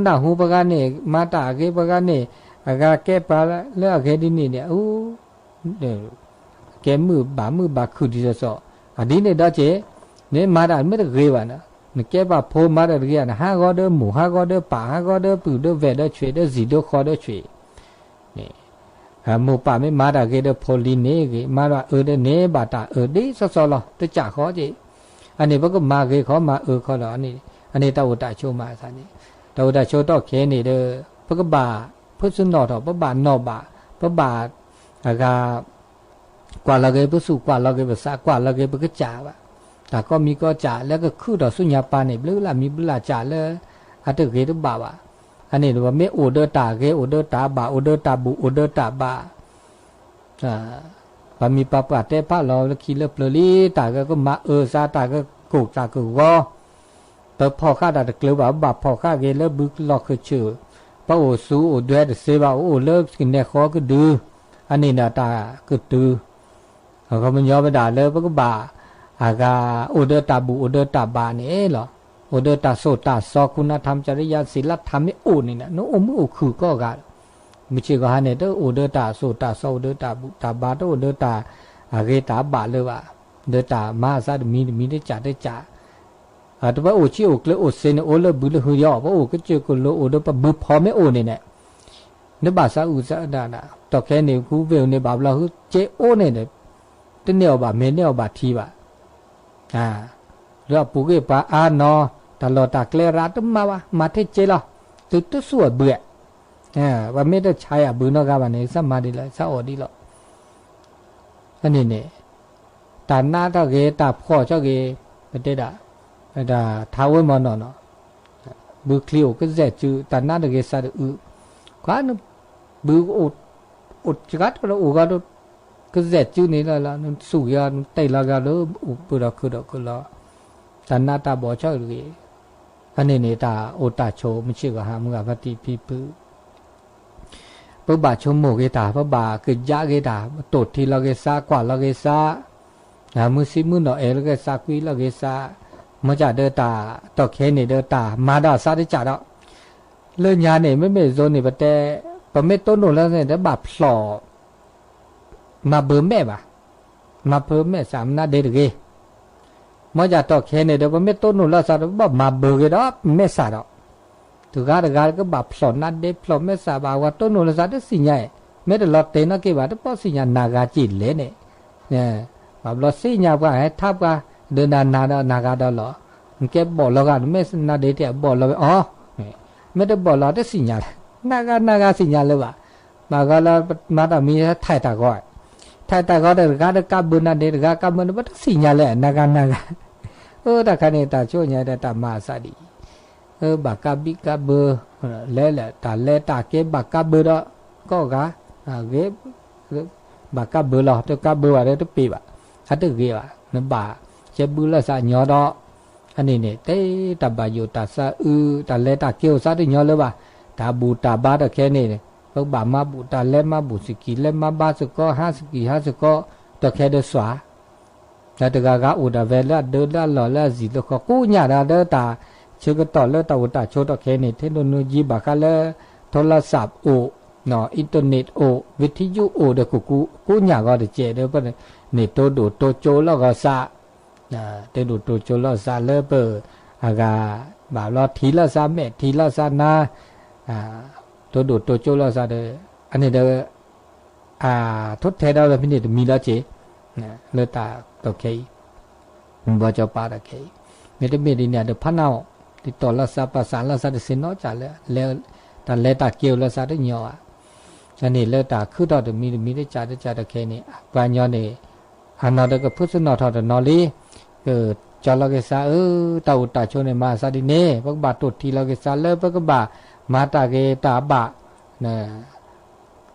နၢ်ဟူပှၤဂၤန့ၣ် မၤတၢ်အဂ့ၤပှၤဂၤန့ၣ်, အဂၤကဲပှၤလၢအဂ့ၤဒ်န့ၣ်န့ၣ် အ ကဲမုာ်ဘၣ်မုာ်ဘၣ်ခုၣ်ဒ်သိးသိး, အဒ်န့ၣ်ဒီးက့ၤ, နမၤတၢ်မ့ၢ်တဂ့ၤဘၣ်န့ၣ်, နကဲပှၤဖိမၤတၢ်တဂ့ၤဧါ, နဟးဂီၤဒီးမိၢ် ဟးဂီၤဒီးပၢ် ဟးဂီၤဒီးပုၢ်ဒီးဝဲၢ်ဒီးဆွေဒီးစံၣ်ဒီးဃီဒီးဆွေ မိၢ်ပၢ်မ့ၢ်မၤတၢ်ဂ့ၤဒီးဖိလံၤန့ၣ်ဂ့ၤ, မၤတၢ်အၢဒီးန့ၢ်ဘၣ်တၢ်အၢဒ်သိးသိးလီၤ, တကးဃီက့ၤ, အန့ၣ်ပကမၤဂ့ၤခီမၤအၢခီလီၤ, အန့ၣ်တၢ်အိၣ်တၢ်ဆိးမၤအသးန့ၣ်, တၢ်အိၣ်တၢ်ဆိးထီၣ်ခဲအံၤန့ၣ်ဒီး ပကဘၣ် ဖုးသနီၣ်ထီၣ် ပဘၣ်နီၣ်ဘၣ်, ပဘၣ် အဂၤ ကွၢ်လီၤက့ၤပသူၣ် ကွၢ်လီၤက့ၤပသး ကွၢ်လီၤက့ၤပကစၢ်ဘၣ်, တၢ်ကီမံၤကီၢ်စဲၣ်လၢကခုထီၣ်ဆူညါပၤန့ၣ် ဘျုးလၢ်မံၤဘျုးလၢ်စၢ်လၢ အတဂ့ၤတဘၣ်ဘၣ်, အန့ၣ်ပမ့ၢ်အိၣ်ဒီးတၢ်ဂ့ၤ အိၣ်ဒီးတၢ်ဘၣ် အိၣ်ဒီးတၢ်ဘူၣ် အိၣ်ဒီးတၢ်ဘါ ပှၤမံၤပှၤပှၢ်တဲဖးလီၤလၢခံလၢပျၢၤလံ တၢ်ကကမၤအၢသး တၢ်ကကိၢ်တၢ်ကဂီၤ, ပ ပဖီၣ်ဃာ်တၢ်တကျၢၤဘၣ်, ပဘၣ်ဖီၣ်ဃာ်က့ၤလၢဘုလီၢ်ခၢၣ်ဆၢၣ်, ပအိၣ်ဆူၣ်အိၣ်ဒွဲတသ့ဘၣ်, အိၣ်လၢကနဲၣ်ဃီကဒု, အန့ၣ်ဒီးတၢ်ကတုၤ, အခီပညီဝဲဒၣ်လၢပကဘၣ် အဂၤ အိၣ်ဒီးတၢ်ဘူၣ်အိၣ်ဒီးတၢ်ဘါန့ၣ်လီၤ. အိၣ်ဒီးတၢ်စိၢ်တၢ်စီ ခုနထါမကရံယါ စံလါထါမ့ၢ်အိၣ်န့ၣ် နအိၣ်မုာ်အိၣ်ခုၣ်ကိးဂၤလီၤ. မုၢ်ဆ့ၣ်ဂီၤဟါန့ၣ် တအိၣ်ဒီးတၢ်စိၢ်တၢ်စီ အိၣ်ဒီးတၢ်ဘူၣ်တၢ်ဘါ တအိၣ်ဒီးတၢ်အဂ့ၤတၢ်အဘၣ်လၢၤဘၣ်, ဒီးတၢ်မၤအသးတမံၤတမံၤတကးတကး တပအိၣ်ဆံးအိၣ်ကျၢၤအိၣ်စ့န့ၣ် အိၣ်လၢဘုလၢဟုဒီး ပအိၣ်ကစၢၢ်ကလိၤအိၣ်ဒီးပဘုဖီမ့ၢ်အိၣ်န့ၣ်န့ၣ်, နဘၣ်သးအုးသးဒၣ်ဒၣ် တီၢ်ခဲန့ၣ် ကူဝ့ၢ်န့ၣ်ဘၣ်ဘျီဟုကဲအိၣ်န့ၣ်ဒီး တန့ၢ်အီၤဘၣ်မ့ၤန့ၢ်အီၤဘၣ်ထံဘၣ်, လၢအပူၤကွံာ်ပှၤအါနီၤ တၢ်လီၢ်တၢ်ကျဲရၤတမၤဘၣ် မၤထဲကဲလီၤ, တုၤတစူၢ်အဘုဧါ, ပမ့ၢ်တဆါအဘုနီတဂၤဘၣ်န့ၣ် သးမၤဒ်လီၤ သးအီၣ်ဒ်လီၤ. အန့ၣ်န့ၣ် တၢ်နးထီၣ်ဂ့ၤ တၢ်ဖှီၣ်ထီၣ်ဂ့ၤ, ပတဲဒၣ် ထါဝဲမ့ၢ်နီၢ်နီၢ်, ဘုချံအိၣ်ကစဲၣ်စု တၢ်နးတဂ့ၤသးတအုး, ကွၢ် ဘုအိၣ် အိၣ်စှၤတအိၣ်ဂီၢ်ဒီး ကစဲၣ်စုန့ၣ်လီၤလီၤ နသူၣ်ဂ့ၤအီၤ နတဲလီၤဂ့ၤအီၤလၢ အိၣ်ပၢၢ်ဒီးခုဒီးခုလီၤ, တၢ်နးတၢ်ဘီၣ်ထီၣ်ဂ့ၤ, အန့ၣ်န့ၣ် တၢ်အိၣ်တၢ်ဆိး မုၢ်ဆ့ၣ်ဂီၤဟါ မုၢ်ဂၤဖါတံၢ်ဖံဖု ပဘၣ်ဆိကမိၣ်ဂ့ၤတၢ် ပဘၣ်ကယးဂ့ၤတၢ် ပတိၢ်ထံလီၤဂ့ၤသး ကွၢ်လီၤဂ့ၤသး, မုၢ်ဆံမုၢ်နီၢ်အဲၣ်လီၤဂ့ၤသး ကွံလီၤဂ့ၤသး, မ့ၢ်ကဒီးတၢ်တီၢ်ခဲန့ၣ်ဒီးတၢ်မၤဒီးသးတကးဒီး, လၢညါန့ၣ် မ့မ့ၢ်ယိၤန့ၣ် ပတဲ ပမ့ၢ်တိၢ်နီၣ်လၢန့ၣ် တဘၣ်ဖျိး မၤဘၢမဲာ်ဘၣ်, မၤဘၢမဲာ်သးမနုၤဒဲတဂ့ၤ. မ့ၢ်ယၤတီၢ်ခဲန့ၣ်ဒီး ပမ့ၢ်တိၢ်နီၣ်လၢသးဒီး ပဘၣ်မၤဘၢက့ၤဒီးမဲာ်သးဒီး, တဂၤတဂၤကဘၣ်ဖျိးနါဒဲဖျိးမဲာ်သးဘၣ် ပှၤတိၢ်နီၣ်လၢသးတသ့ၣ်ညါ, မ့ၢ်တလီၤတဲာ်နီတက့ၢ်ဘၣ် တဘၣ်သ့ၣ်ညါနၤဂၤက့ၤလဲၣ်န့ၣ်, ဘၣ်ဘျီသ့ၣ်ညါပှၤဟဲထါပှၤ ဒီးနၤနၤဒီးနၤဂၤဒီးလီၤ, နကဲဘီၣ်လီၤဂာ် နမ့ၢ်နါဒဲတဘီၣ်လီၤဝဲအီၤ မ့ၢ်တဘီၣ်လီၤတသ့ၣ်ညါလဲၣ်, နၤဂၤနၤဂၤသ့ၣ်ညါလၢၤဘၣ်, ဘၣ်ဂီၤလၢမၤတၢ်မံၤ ထဲးတၢ်ဂီၤ, ထဲးတၢ်ဂီၤဒီးတဂၤဒီးကးဘၢနၤဒဲး တဂၤကးဘၢနၤ ပတသ့ၣ်ညါလဲၣ် နၤဂၤနၤဂၤ, အတၢ်ခါန့ၣ် တၢ်ဆိညါဒီးတၢ်မၤအသးဒ်အံၤ, ဘၣ်ကးဘံၣ်ကးဘၢ, လဲၤလဲၤ တၢ်လဲၤတၢ်က့ၤဘၣ်ကးဘၢဒီး ကိးဂၤ, ဂ့ၤ ဘၣ်ကးဘၢလီၤ တကးဘၢဘၣ်ဒီးတပ့ၤဘၣ်, အတဂ့ၤဘၣ် နဘၣ်ကဲဘုလၢသးညီဒီး, အန့ၣ်န့ၣ် တဲတၢ်ဘၣ်ယိၣ်တၢ်သးအုး တၢ်လဲၤတၢ်က့ၤအိၣ်သးတညီလၢၤဘၣ်, တၢ်ဘူၣ်တၢ်ဘါတီၢ်ခဲန့ၣ်, ပကဘၣ်မၤဘူၣ်တၢ်လဲၤမၤဘူၣ်သကံးလဲၤမၤဘါသကိး ဟးသကံးဟးသကိး တီၢ်ခဲဒီးစွၤ ဒီးတဂၤဂၤအိၣ်ဒၣ်ဝဲလၢအဒၢလၢအလီၢ်လၢအစံာ်လၢဃီ ကိးညၣ်ဒၣ်ဒီးတၢ်ဆၢကတီၢ်လၢတၢ်အိၣ်တၢ်ဆိးတီၢ်ခဲန့ၣ် technology ဘၣ်ဃးလၢ ထိလၢသးအိၣ်, internet အိၣ် ဝံၤထံယူၣ်အိၣ်ဒီးကကူ ကိးညၣ်ဂီၤတကဲးဒီး ပန့ၢ်တိၢ်ဒိၣ်တိၢ်ကၠိလီၤဂီၤသး, တိၢ်ဒိၣ်တိၢ်ကၠိလီၤသးလၢပ အဂၤ ဘၣ်ဘျီထံလီၤသးမဲာ်ထံလီၤသးနါ, တိၢ်ဒိၣ်တိၢ်ကၠိလီၤသးဒီး အန့ၣ်ဒီး ထိၣ်ထဲဒီးလၢမံးနံးတမံၤလီၤက့ၤ, လၢတၢ်တီၢ်ခဲအံၤ, ဘီကၠီပာ်တၢ်ခဲအံၤ, မ့တမ့ၢ်ဒ်န့ၣ်ဒီးဖးနၢ်အီၤ, ဒ်တီၢ်လီၤသးပာ်သးလီၤသးတသ့နီၢ်ကၢ်လၢ, တၢ်လဲၤတၢ်က့ၤအိၣ်လီၤသးတညီဘၣ်, အန့ၣ်လၢတၢ်ခုထီၣ်တမံၤတမံၤတကးတကးတီၢ်ခဲန့ၣ် ပှၤညီန့ၣ်, အနီၢ်ဒီးကဖုသနီၣ်ထီၣ်တနီၤလံ, ကကၠီလီၤက့ၤသးအၢ, တၢ်အိၣ်တၢ်ဆိးန့ၣ်မၤသးဒ်န့ၣ် ပကဘၣ်တိၢ်ထံလီၤက့ၤသးလၢပကဘၣ်မၤတၢ်ဂ့ၤတၢ်ဘၣ်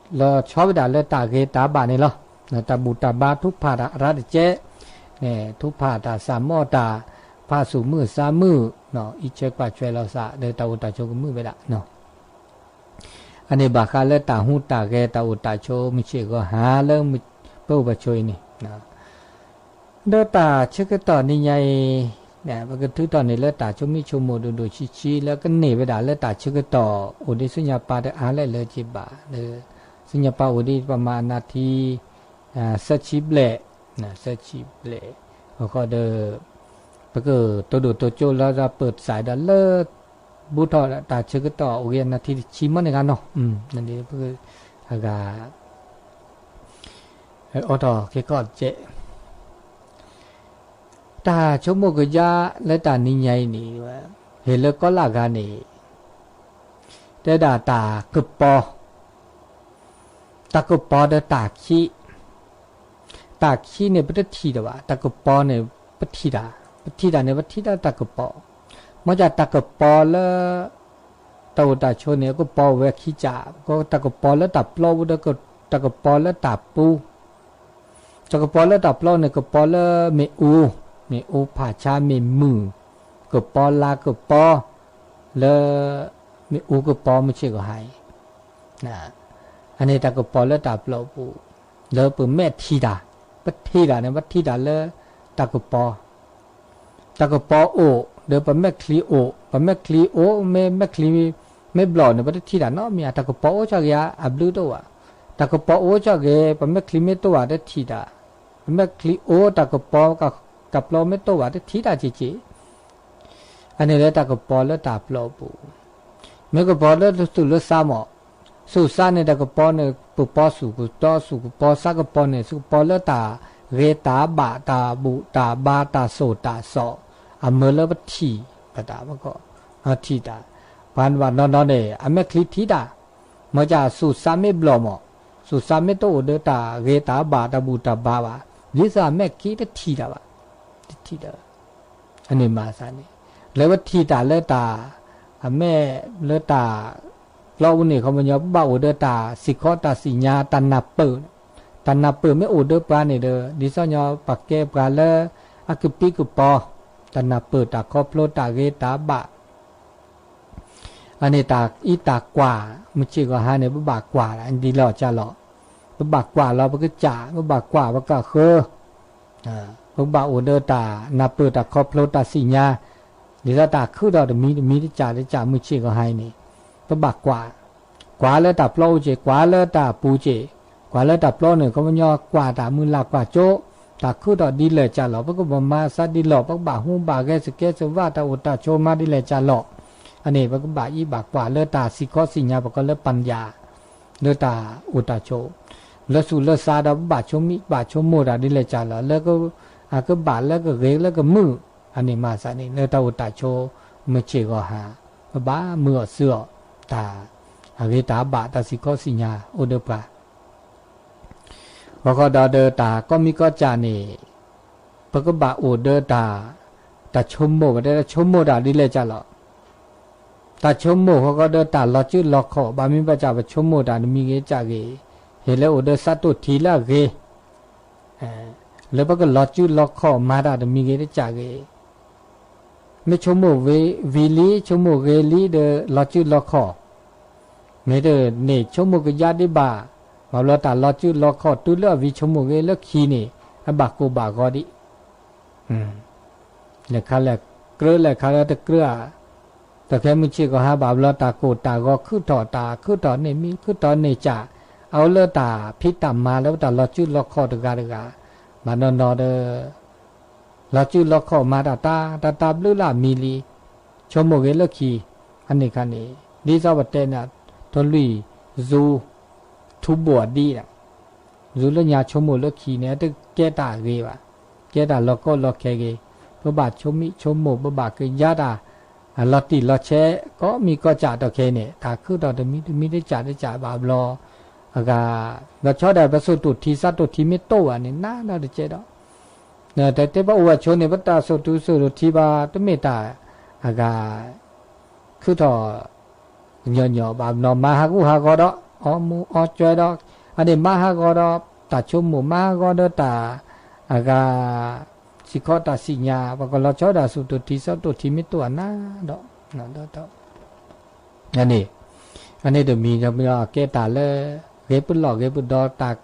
လီၤဆီဝဲဒၣ်လၢတၢ်ဂ့ၤတၢ်ဘၣ်န့ၣ်လီၤ. တၢ်ဘူၣ်တၢ်ဘါထူဖၣ်တၢ်အရၤတကဲး, ထူဖၣ်တၢ်သးမီၢ်တၢ်, ဖးသူၣ်မုာ်သးမုာ်, အံးဆှဲးကွၢ်ဆှဲးလီၤသး ဒီးတၢ်အိၣ်တၢ်ဆိးကမုာ်ဝဲဒၣ်. အန့ၣ်ဘၣ်ဃးလၢတၢ်ဟူးတၢ်ဂဲၤတၢ်အိၣ်တၢ်ဆိး မုၢ်ဆ့ၣ်ဂီၤဟါလၢ ပအိၣ်ပဆိးအံၤန့ၣ် ဒီးတၢ်ဆၢကတီၢ်နံၤညါအံၤ, ပကထုးထီၣ်န့ၢ်လၢတၢ်ဆိမိၣ်ဆိကမိၣ်ဒိၣ်ဒိၣ်ဆံးဆံးလၢကန့ၢ်ဝဲဒၣ်လၢတၢ်ဆၢကတီၢ်အိၣ်ဒံးဆူညါပၢ်တအါလဲၣ်လၢက့ၤဘၣ်, ဆူညါပၢ်အိၣ်ဒံးပမၤအနၢ်ထံ သၢဆံဘျဲၣ်, သၢဆံဘျဲၣ်, အဃိဒီး ပကတိၢ်ဒိၣ်တိၢ်ကၠိလီၤသးပၢၢ်သးဒီးလၢ ဘူးထီၣ်တၢ်ဆၢကတီၢ်အိၣ်ဂ့ၤအနၢ်ထံတဆံမီၢ်န့ၣ်ဂ့ၤနီၤ, ပက အဂၤ အိးထီၣ်က့ၤခီၣ်တကဲး, တၢ်ဆိကမိၣ်ကယါလၢတၢ်နံၤညါအံၤန့ၣ်, ဟ့ၣ်လၢကီလၢ်ဂၤန့ၣ်, တဲဒၣ်တၢ်ကပီၤ, တၢ်ကပီၤဒီးတၢ်ခံး, တၢ်ခံးန့ၣ် ပတထံၣ်တဘၣ်, တၢ်ကပီၤန့ၣ် ပထံၣ်တၢ်, ပထံၣ်တၢ်န့ၣ် ပထံၣ်တၢ်တၢ်ကပီၤ, မ့ၢ်ဒ်တၢ်ကပီၤလၢ တၢ်အိၣ်တၢ်ဆိးန့ၣ် ကပီၤဝဲခံကၢ်, တၢ်ကပီၤလၢတၢ်ပျီပူၤဒီး တၢ်ကပီၤလၢတၢ်ပူၤ, တၢ်ကပီၤလၢတၢ်ပျီန့ၣ် ကပီၤလၢမ့ၣ်အူ, မ့ၣ်အူဖးဆါမ့ၣ်မုၢ်, ကပီၤလါကပီၤ လၢ မ့ၣ်အူကပီၤမုၢ်ဆ့ၣ်ကီၤဟါအံၤ အန့ၣ်တၢ်ကပီၤလၢတၢ်ပျီအပူၤ လၢပမဲာ်ထံၣ်တၢ်, ပထံၣ်တၢ်န့ၣ် ပထံၣ်တၢ်လၢတၢ်ကပီၤ တၢ်ကပီၤအိၣ် ဒီးပမဲာ်ချံအိၣ်, ပမဲာ်ချံအိၣ် မ့ၢ်မဲာ်ချံ မ့ၢ်ဘျီၣ်န့ၣ် ပတထံၣ်တၢ်နီတမံၤဧါ, တၢ်ကပီၤအိၣ်ကၠီၣ်ဂ့ၤဧါ, အဘျုးတအိၣ်ဧါ, တၢ်ကပီၤအိၣ်ကၠီၣ်ဂ့ၤ ပမဲာ်ချံမ့ၢ်တအိၣ်ဘၣ်တထံၣ်တၢ်, ပမဲာ်ချံအိၣ်တၢ်ကပီၤ တၢ်ပျီမ့ၢ်တအိၣ်ဘၣ်တထံၣ်တၢ်က့ၤက့ၤ အန့ၣ်လၢတၢ်ကပီၤလၢတၢ်ပျီအပူၤ, မ့ၢ်ကပီၤလၢသူၣ်လၢသးမး, သူၣ်သးန့ၣ်တၢ်ကပီၤန့ၣ် ပပီၤဆူၣ်ကတီၤဆူၣ်ကပီၤ သးကပီၤန့ၣ် ဆူကပီၤလၢတၢ်ဂ့ၤတၢ်ဘၣ် တၢ်ဘူၣ်တၢ်ဘါ တၢ်စိၢ်တၢ်စီၣ် အမၢလၢပထံၣ် ပတၢ်ဘၣ်ကီ ထံၣ်တၢ်, ပှၤဘၣ်နီၢ်နီၢ်န့ၣ် အမဲာ်ချံထံၣ်တၢ်, မ့ၢ်ကသူၣ်သးမ့ၢ်ဘျီၣ်မး, သူၣ်သးမ့ၢ်တအိၣ်ဒီးတၢ်ဂ့ၤတၢ်ဘၣ် တၢ်ဘူၣ်တၢ်ဘါဘၣ်, ဒ်သိးအမဲာ်ချံတထံၣ်တၢ်ဘၣ်, တထံၣ်တၢ် အန့ၣ်မၤသးန့ၣ် လၢပထံၣ်တၢ်လၢတၢ် အမဲာ်လၢတၢ် ပျီပူၤန့ၣ် ခီပညီ ပဘၣ်အိၣ်ဒီးတၢ်စံၣ်ခီတၢ်စံၣ်ညါ တၢ်နၢ်ပၢၢ်, တၢ်နၢ်ပၢၢ်မ့ၢ်အိၣ်ဒီးပှၤန့ၣ်ဒီး ဒ်သိးညီပကဲပှၤလၢ အကပံကပီၤ, တၢ်နၢ်ပၢၢ်တၢ်ခီဖျိတၢ်ဂ့ၤတၢ်ဘၣ် အန့ၣ်တၢ်အံၤတၢ်ကွၢ် မုၢ်ဆ့ၣ်ဂီၤဟါန့ၣ် ပဘၣ်ကွၢ်ဒ်လဲၣ်ကၢ်လီၤ, ပဘၣ်ကွၢ်လီၤပကစၢ် ပဘၣ်ကွၢ်ပကဃၢၤ, ပကဘၣ်အိၣ်ဒီးတၢ်နၢ်ပၢၢ်တၢ်ခီဖျိတၢ်စံၣ်ညါ, ဒ်သိးတၢ်ခုၣ်ထီၣ်တမံၤတမံၤတစၢ်တစၢ်မုၢ်ဆ့ၣ်ဂီၤဟါအံၤန့ၣ်, ပဘၣ်ကွၢ်, ကွၢ်လၢတၢ်ပျီအိၣ်က့ၤ ကွၢ်လၢတၢ်ပူၤက့ၤ, ကွၢ်လၢတၢ်ပျီန့ၣ် ခီပညီကွၢ်တၢ်မုၢ်လၢ်ကွၢ်ကၠိ, တၢ်ခုၣ်ထီၣ်ဒ်လဲၣ်ကၢ်လီၤ ပကဘၣ်မၤသးဒ်လဲၣ် ပကဘၣ်ဟူးဘၣ်ဂဲၤ စကဲစဝၣ် တၢ်အိၣ်တၢ်ဆိးမၤဒ်လဲၣ်ကၢ်လီၤ, အန့ၣ် ပကဘၣ်အံၤဘၣ်ကွၢ်လၢတၢ်စံၣ်ခီစံၣ်ညါ ပကိးလၢပၣ်ယၣ် လၢတၢ်အိၣ်တၢ်ဆိး, လၢသူၣ်လၢသးဒီး ပဘၣ်ဆိမိၣ်ဘၣ်ဆိကမိၣ်တၢ်ဒ်လဲၣ်ကၢ်လီၤ လၢအကဘၣ်လၢကဂ့ၤလၢကမုာ်, အန့ၣ်မၤသးန့ၣ် လၢတၢ်အိၣ်တၢ်ဆိး မုၢ်ဆ့ၣ်ဂီၤဟါ, ပဘၣ်မုာ်အီၤစုအီၤ, တၢ်အဂ့ၤတၢ်ဘၣ် တၢ်စံၣ်ခီစံၣ်ညါအိၣ်ဒီးပှၤ ဃီဃီဒီးဒီးတၢ်ကီၢ်မံကီၢ်စၢ်န့ၣ်, ပကဘၣ်အိၣ်ဒီးတၢ်, တၢ်ဆိကမိၣ် ပတဲတၢ်ဆိကမိၣ်တၢ်ဒ်လဲၣ်ကၢ်လီၤ, တၢ်ဆိကမိၣ်ဃီဃီဒီးတၢ်လီၤစုလီၤခီၣ် ဘၣ်မ့ၢ်ဘၣ်ဆၣ်ပဆိကမိၣ်တၢ်တမံၤဂ့ၤတစၢ်ဂ့ၤ, ဟ့ၣ်လၢအိၣ်ဒီးသးတိၢ်ထံလၢအဂ့ၤ လၢပကလီၤစုလီၤခီၣ်မၤတၢ်တမံၤဂ့ၤတစၢ်ဂ့ၤ, မ့ၢ်ဆိကမိၣ်ဝံၤလံ ဆိကမိၣ်ဂ့ၤလံဒီးလီၤစုလီၤခီၣ်, မ့ၢ်တန့ၢ်ဆိကမိၣ်ကယါဒံးဘၣ်, ဘၣ်ဘျီတၢ်လီၤစုလီၤခီၣ်တုၤလၢအဝံၤဆိကမိၣ်ဂ့ၤလၢခံန့ၣ်, အဘၣ်ကိၢ်ဘၣ်ဂီၤဒံး လဲၤခါလဲၣ်ကြၢး လဲၤခါလၢတကြၢးဧါ, တၢ်ခဲမုၢ်ဆ့ၣ်ကီၢ်ဟါဘၣ်ဘျီတၢ်ကိၢ်တၢ်ဂီၤခုၣ်ထီၣ် တၢ်ခုၣ်ထီၣ်န့ၢ်မံၤ ခုၣ်ထီၣ်န့ၢ်စၢ်, အအိၣ်လၢတၢ်ဖံးတၢ်မၤလၢပတၢ်လီၤစုလီၤခီၣ်တဂၤတဂၤ, ဘၣ်နီၢ်နီၢ်ဒီး လီၤစုလီၤခီၣ်မၤတၢ်တၢ် တၢ်တၢ်ဘျုးလၢအမံၤလံ, ဆိကမိၣ်ဂ့ၤလၢခံ, အန့ၣ်ခါန့ၣ် ဒ်သိးပတဲန့ၣ်, ထိၣ်လွံၢ် စူၤ ထူဘိၣ်အဒံး စူၤလၢညါဆိကမိၣ်လၢခံန့ၣ် အတကဲတၢ်ဂ့ၤဘၣ်, ကဲတၢ်လီၤကီလီၤခဲဂ့ၤ, ပဘၣ်ဆိမိၣ်ဆိကမိၣ် ပဘၣ်ကယါတၢ်, အလီၤတံၢ်လီၤဆဲး ကိးမံၤကိးစၢ်တီခဲအံၤန့ၣ် တၢ်ခုၣ်ထီၣ်တမံၤတမံၤတစၢ်တစၢ်ဘၣ်ဘျီ, အဂၤ, လီၤဆီဒၣ်ပစိာ်တိၢ်ထံသးတိၢ်ထံမ့ၢ်တိၢ်ဘၣ်န့ၣ် နးဒီးတကဲဒီး တၢ်တဲပအိၣ်ဝဲဆိန့ၣ် ပတၢ်စိာ်တူစိာ်တိၢ်ထံဘၣ် တမ့ၢ်တၢ်, အဂၤ, ခုၣ်ထီၣ်, ညီညီဘၣ်နီၢ် မၤဟးဂူာ်ဟးဂီၤဒီး အီမူၤအီကၠွဲဒီး, အန့ၣ်မၤဟးဂီၤဒီး, တၢ်ဆိကမိၣ် မၤဟးဂီၤဒီးတၢ်, အဂၤ, စံၣ်ခီတၢ်စံၣ်ညါ ပကလီၤဆီဒၣ်စိာ်တိၢ်ထံသးတိၢ်ထံမ့ၢ်တိၢ်အနးဒီး အန့ၣ်, အန့ၣ်တမံၤ ကဲတၢ်လၢ, ဂ့ၤပလီၢ်ဂ့ၤပဒီတၢ်,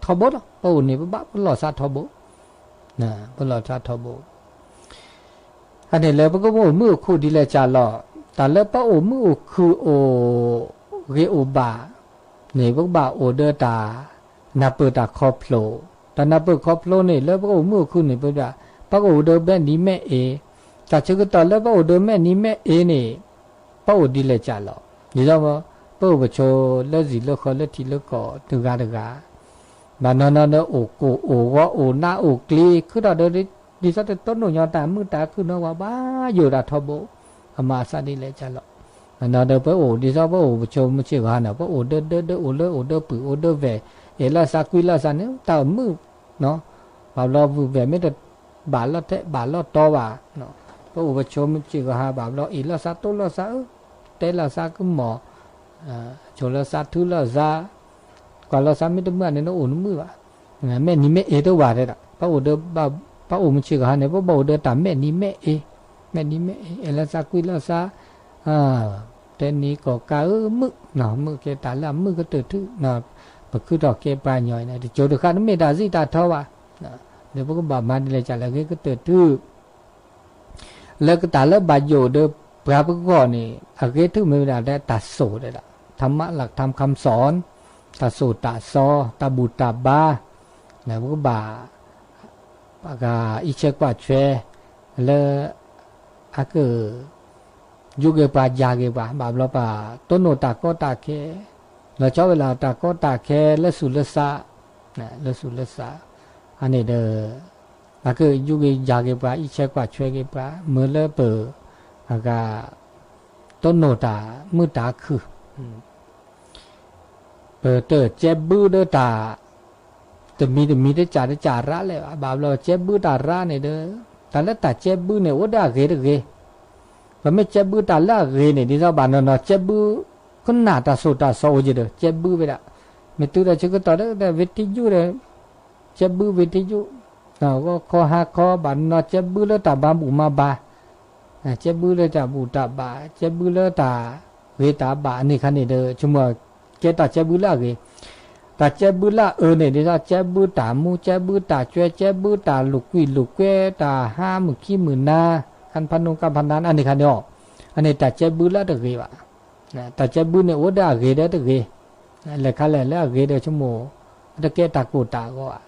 ထီဘိလီၤ ပအိၣ်န့ၣ် ပဘၣ်ပလီၢ်သးထီဘိ, ပလီၢ်သးထီဘိ, အန့ၣ်လၢပကဘၣ်အိၣ်မုာ်အိၣ်ခုၣ်ဒ်လဲၣ်ကၢ်လီၤ, တၢ်လၢပအိၣ်မုာ်အိၣ်ခုၣ်အိၣ်, ဂ့ၤအိၣ်ဘၣ်, န့ၣ်ပကဘၣ်အိၣ်ဒီးတၢ်, နၢ်ပၢၢ်တၢ်ခီဖျိ, တၢ်နၢ်ပၢၢ်ခီဖျိန့ၣ် လၢပကအိၣ်မုာ်အိၣ်ခုၣ်န့ၣ် ပ, ပကအိၣ်ဒီးမဲာ်နံၤမဲာ်အ့, တၢ်ဆၢကတီၢ်လၢပအိၣ်ဒီးမဲာ်နံၤမဲာ်အ့န့ၣ်, ပအိၣ်ဒ်လဲၣ်ကၢ်လီၤ, ဒ်သိး, ပအိၣ်ပဆိလၢစံၣ်လၢဃီလၢထံလၢကီၢ်တဂၤတဂၤ ဘၣ်နီၢ်နီၢ်ဒီးအိၣ်ကိၢ်အိၣ်ဂီၤအိၣ်နးအိၣ်ကျံၤ ခုၣ်ထီၣ်ဒီး, ဒ်သိးတတိၢ်နီၣ်ညီတၢ်မုာ်တၢ်ခုၣ်နီၤ ပှၤဘၣ်ယိၣ်တၢ်ထီဘိ, အမၤအသးဒ်လဲၣ်ကၢ်လီၤ, ဘၣ်နီၢ်ဒီးပအိၣ်ဒ်သိးပအိၣ်ပဆိမုၢ်ဆ့ၣ်ဂီၤဟါန့ၣ် ပအိၣ်ဒၢဒၢဒၢအိၣ်လၢအိၣ်ဒၢပုၢ်အိၣ်ဒၢဝဲၢ်, အ့ၣ်လိာ်သးကွံလိာ်သးန့ၣ် တၢ်မုာ်, ဘၣ်ဘျီဝဲၢ်မ့ၢ်တ, ဘၣ်လီၤတဲာ်ဘၣ်လီၤတီဘၣ်, ပအိၣ်ပဆိမုၢ်ဆ့ၣ်ဂီၤဟါဘၣ်ဘျီအ့ၣ်လိာ်သးတိလိာ်သးအၢ, တဲလိာ်သးကမီၤ ဆိၣ်လီၤသးထုလီၤသး, ကွၢ်လီၤသးမ့ၢ်တမုာ်န့ၣ် နအိၣ်နမုာ်ဘၣ်, မဲာ်နံၤမဲာ်အ့တအိၣ်ဘၣ်တဲဒၣ်, ပအိၣ်ဒီး, ပအိၣ်မုၢ်ဆ့ၣ်ဂီၤဟါန့ၣ် ပဘၣ်အိၣ်ဒီးတၢ်မဲာ်နံၤမဲာ်အ့, မ့ၢ်ဒ်မ့ၢ်အံၤ အဲၣ်လီၤသးကွံလီၤသး, တဲနံၤကီၢ်ကးဧၢ မုာ်, မုာ်ကဲတၢ်လၢအမုာ်ကတၢၢ်ထု, ပခုထီၣ်ကဲပှၤကညီအံၤန့ၣ် တစိၤတဃၣ်တမ့ၢ်တၢ်စံၣ်တၢ်ထီဘၣ်, ဒီးပကဘၣ်မၤဒ်လဲၣ်ကလဲၣ် ဂ့ၤကတၢၢ်ထု လၢကတၢ်လၢဘၣ်ယိၣ်ဒီးပှၤပဂီၢ်န့ၣ် အဂ့ၤထုးမ့ၢ်ဝဲဒၣ်လၢတၢ်စိၢ်ဒၣ်, ธรรมะหลักธรรมคำสอน, တၢ်စိၢ်တၢ်စီ တၢ်ဘူၣ်တၢ်ဘါ, ပကဘၣ် အံးဆဲးကွၢ်ဆဲး လၢ အက ယူးက့ၤပှၤယၤက့ၤပှၤ ဘၣ်ဘျီပှၤတိၢ်နီၣ်တၢ်ကီတၢ်ခဲ, လီၤဆီဝဲလၢတၢ်ကီတၢ်ခဲလၢသူၣ်လၢသး, လၢသူၣ်လၢသး, အန့ၣ်ဒီး အကယူးက့ၤယၤက့ၤပှၤ အံးဆဲးကွၢ်ဆဲးက့ၤပှၤ မ့ၢ်လၢပ အဂၤ တိၢ်နီၣ်တၢ်မုာ်တၢ်ခုၣ် ပတကဲဘုဒီးတၢ် တမံၤတမံၤတကၢ်တကၢ်ရၣ်လဲၣ်ဘၣ်, ဘၣ်ဘျီကဲဘုတၢ်ရၣ်န့ၣ်ဒီး တၢ်လၢတၢ်ကဲဘုန့ၣ် အိၣ်ဒီးအဂ့ၤတဂ့ၤ, ပမ့ၢ်ကဲဘုတၢ်လၢအဂ့ၤန့ၣ် ဒ်သိးဘၣ်နီၢ်နီၢ် ကဲဘု ကနၣ်တၢ်စိၢ်တၢ်စီအိၣ်က့ၤဒီး ကဲဘုဝဲဒၣ်, မ့ၢ်တုၤဒီးဆၢကတီၢ်ဒီး ဝ့ၢ်တံယူၣ်ဒီး ကဲဘုဝ့ၢ်တံယူၣ်, ဂီၤခီဟါခီဘၣ်နီၢ်နီၢ် ကဲဘုလၢတၢ်မၤဘူၣ်မၤဘါ ကဲဘုလၢတၢ်ဘူၣ်တၢ်ဘါ ကဲဘုလၢတၢ်ဂ့ၤတၢ်ဘၣ်အန့ၣ်ခါန့ၣ်ဒီး ဆိကမိၣ်ကဲတၢ်ကဲဘုလၢအဂ့ၤ, တၢ်ကဲဘုလၢအအၢန့ၣ် ဒ်သိးကဲဘုတၢ်မူ ကဲဘုတၢ်ကွဲ ကဲဘုတၢ်လိာ်ကွံာ်လိာ်ကွဲ တၢ်ဟါမုၢ်ခံမုၢ်နၤ ခါဖးနူခါဖးနၤအန့ၣ်ခါန့ၣ်အီၤ, အန့ၣ်တၢ်ကဲဘုလၢတဂ့ၤဘၣ်. တၢ်ကဲဘုန့ၣ်အိၣ်ဒီးအဂ့ၤဒီးတဂ့ၤ, လဲၤခါလဲၣ်လၢအဂ့ၤဒီးဆိကမိၣ် တကဲတၢ်ကိၢ်တၢ်ဂီၤဘၣ်.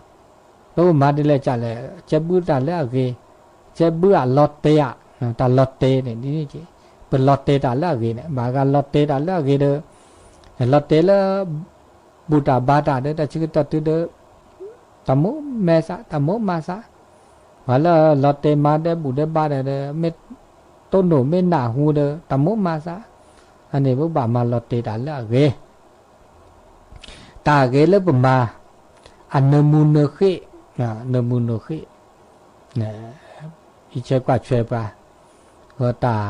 ပမၤဒ်လဲၣ်ကလဲၣ် ကဲဘုတၢ်လၢအဂ့ၤ, ကဲဘုအလီၤတဲာ်ဧါ, တၢ်လီၤတဲာ်န့ၣ်ဒ်န့ၣ်က့, ပလီၤတဲာ်တၢ်လၢအဂ့ၤန့ၣ် ဘၣ်ဂၤလီၤတဲာ်တၢ်လၢအဂ့ၤဒီး လီၤတဲာ်လၢ ဘူၣ်တၢ်ဘါတၢ်ဒီး တၢ်ဆၢကတီၢ်တုၤဒီး တၢ်မိၣ်မဲသး တၢ်မိၣ်မၤသး, ပှၤလၢလီၤတဲာ်မၤဒဲးဘူၣ်ဒဲးဘါဒီး မ့ၢ်တိၢ်နီၣ်မ့ၢ်နၢ်ဟူဒီး တၢ်မိၣ်မၤသး, အန့ၣ်ပဘၣ်မၤလီၤတဲာ်တၢ်လၢအဂ့ၤ တၢ်ဂ့ၤလၢပမၤ အနၢမူနၢဃ့ၣ်, နၢမူနၢဃ့ၣ်, အံးဆဲးကွၢ်ဆဲးပှၤ, တၢ်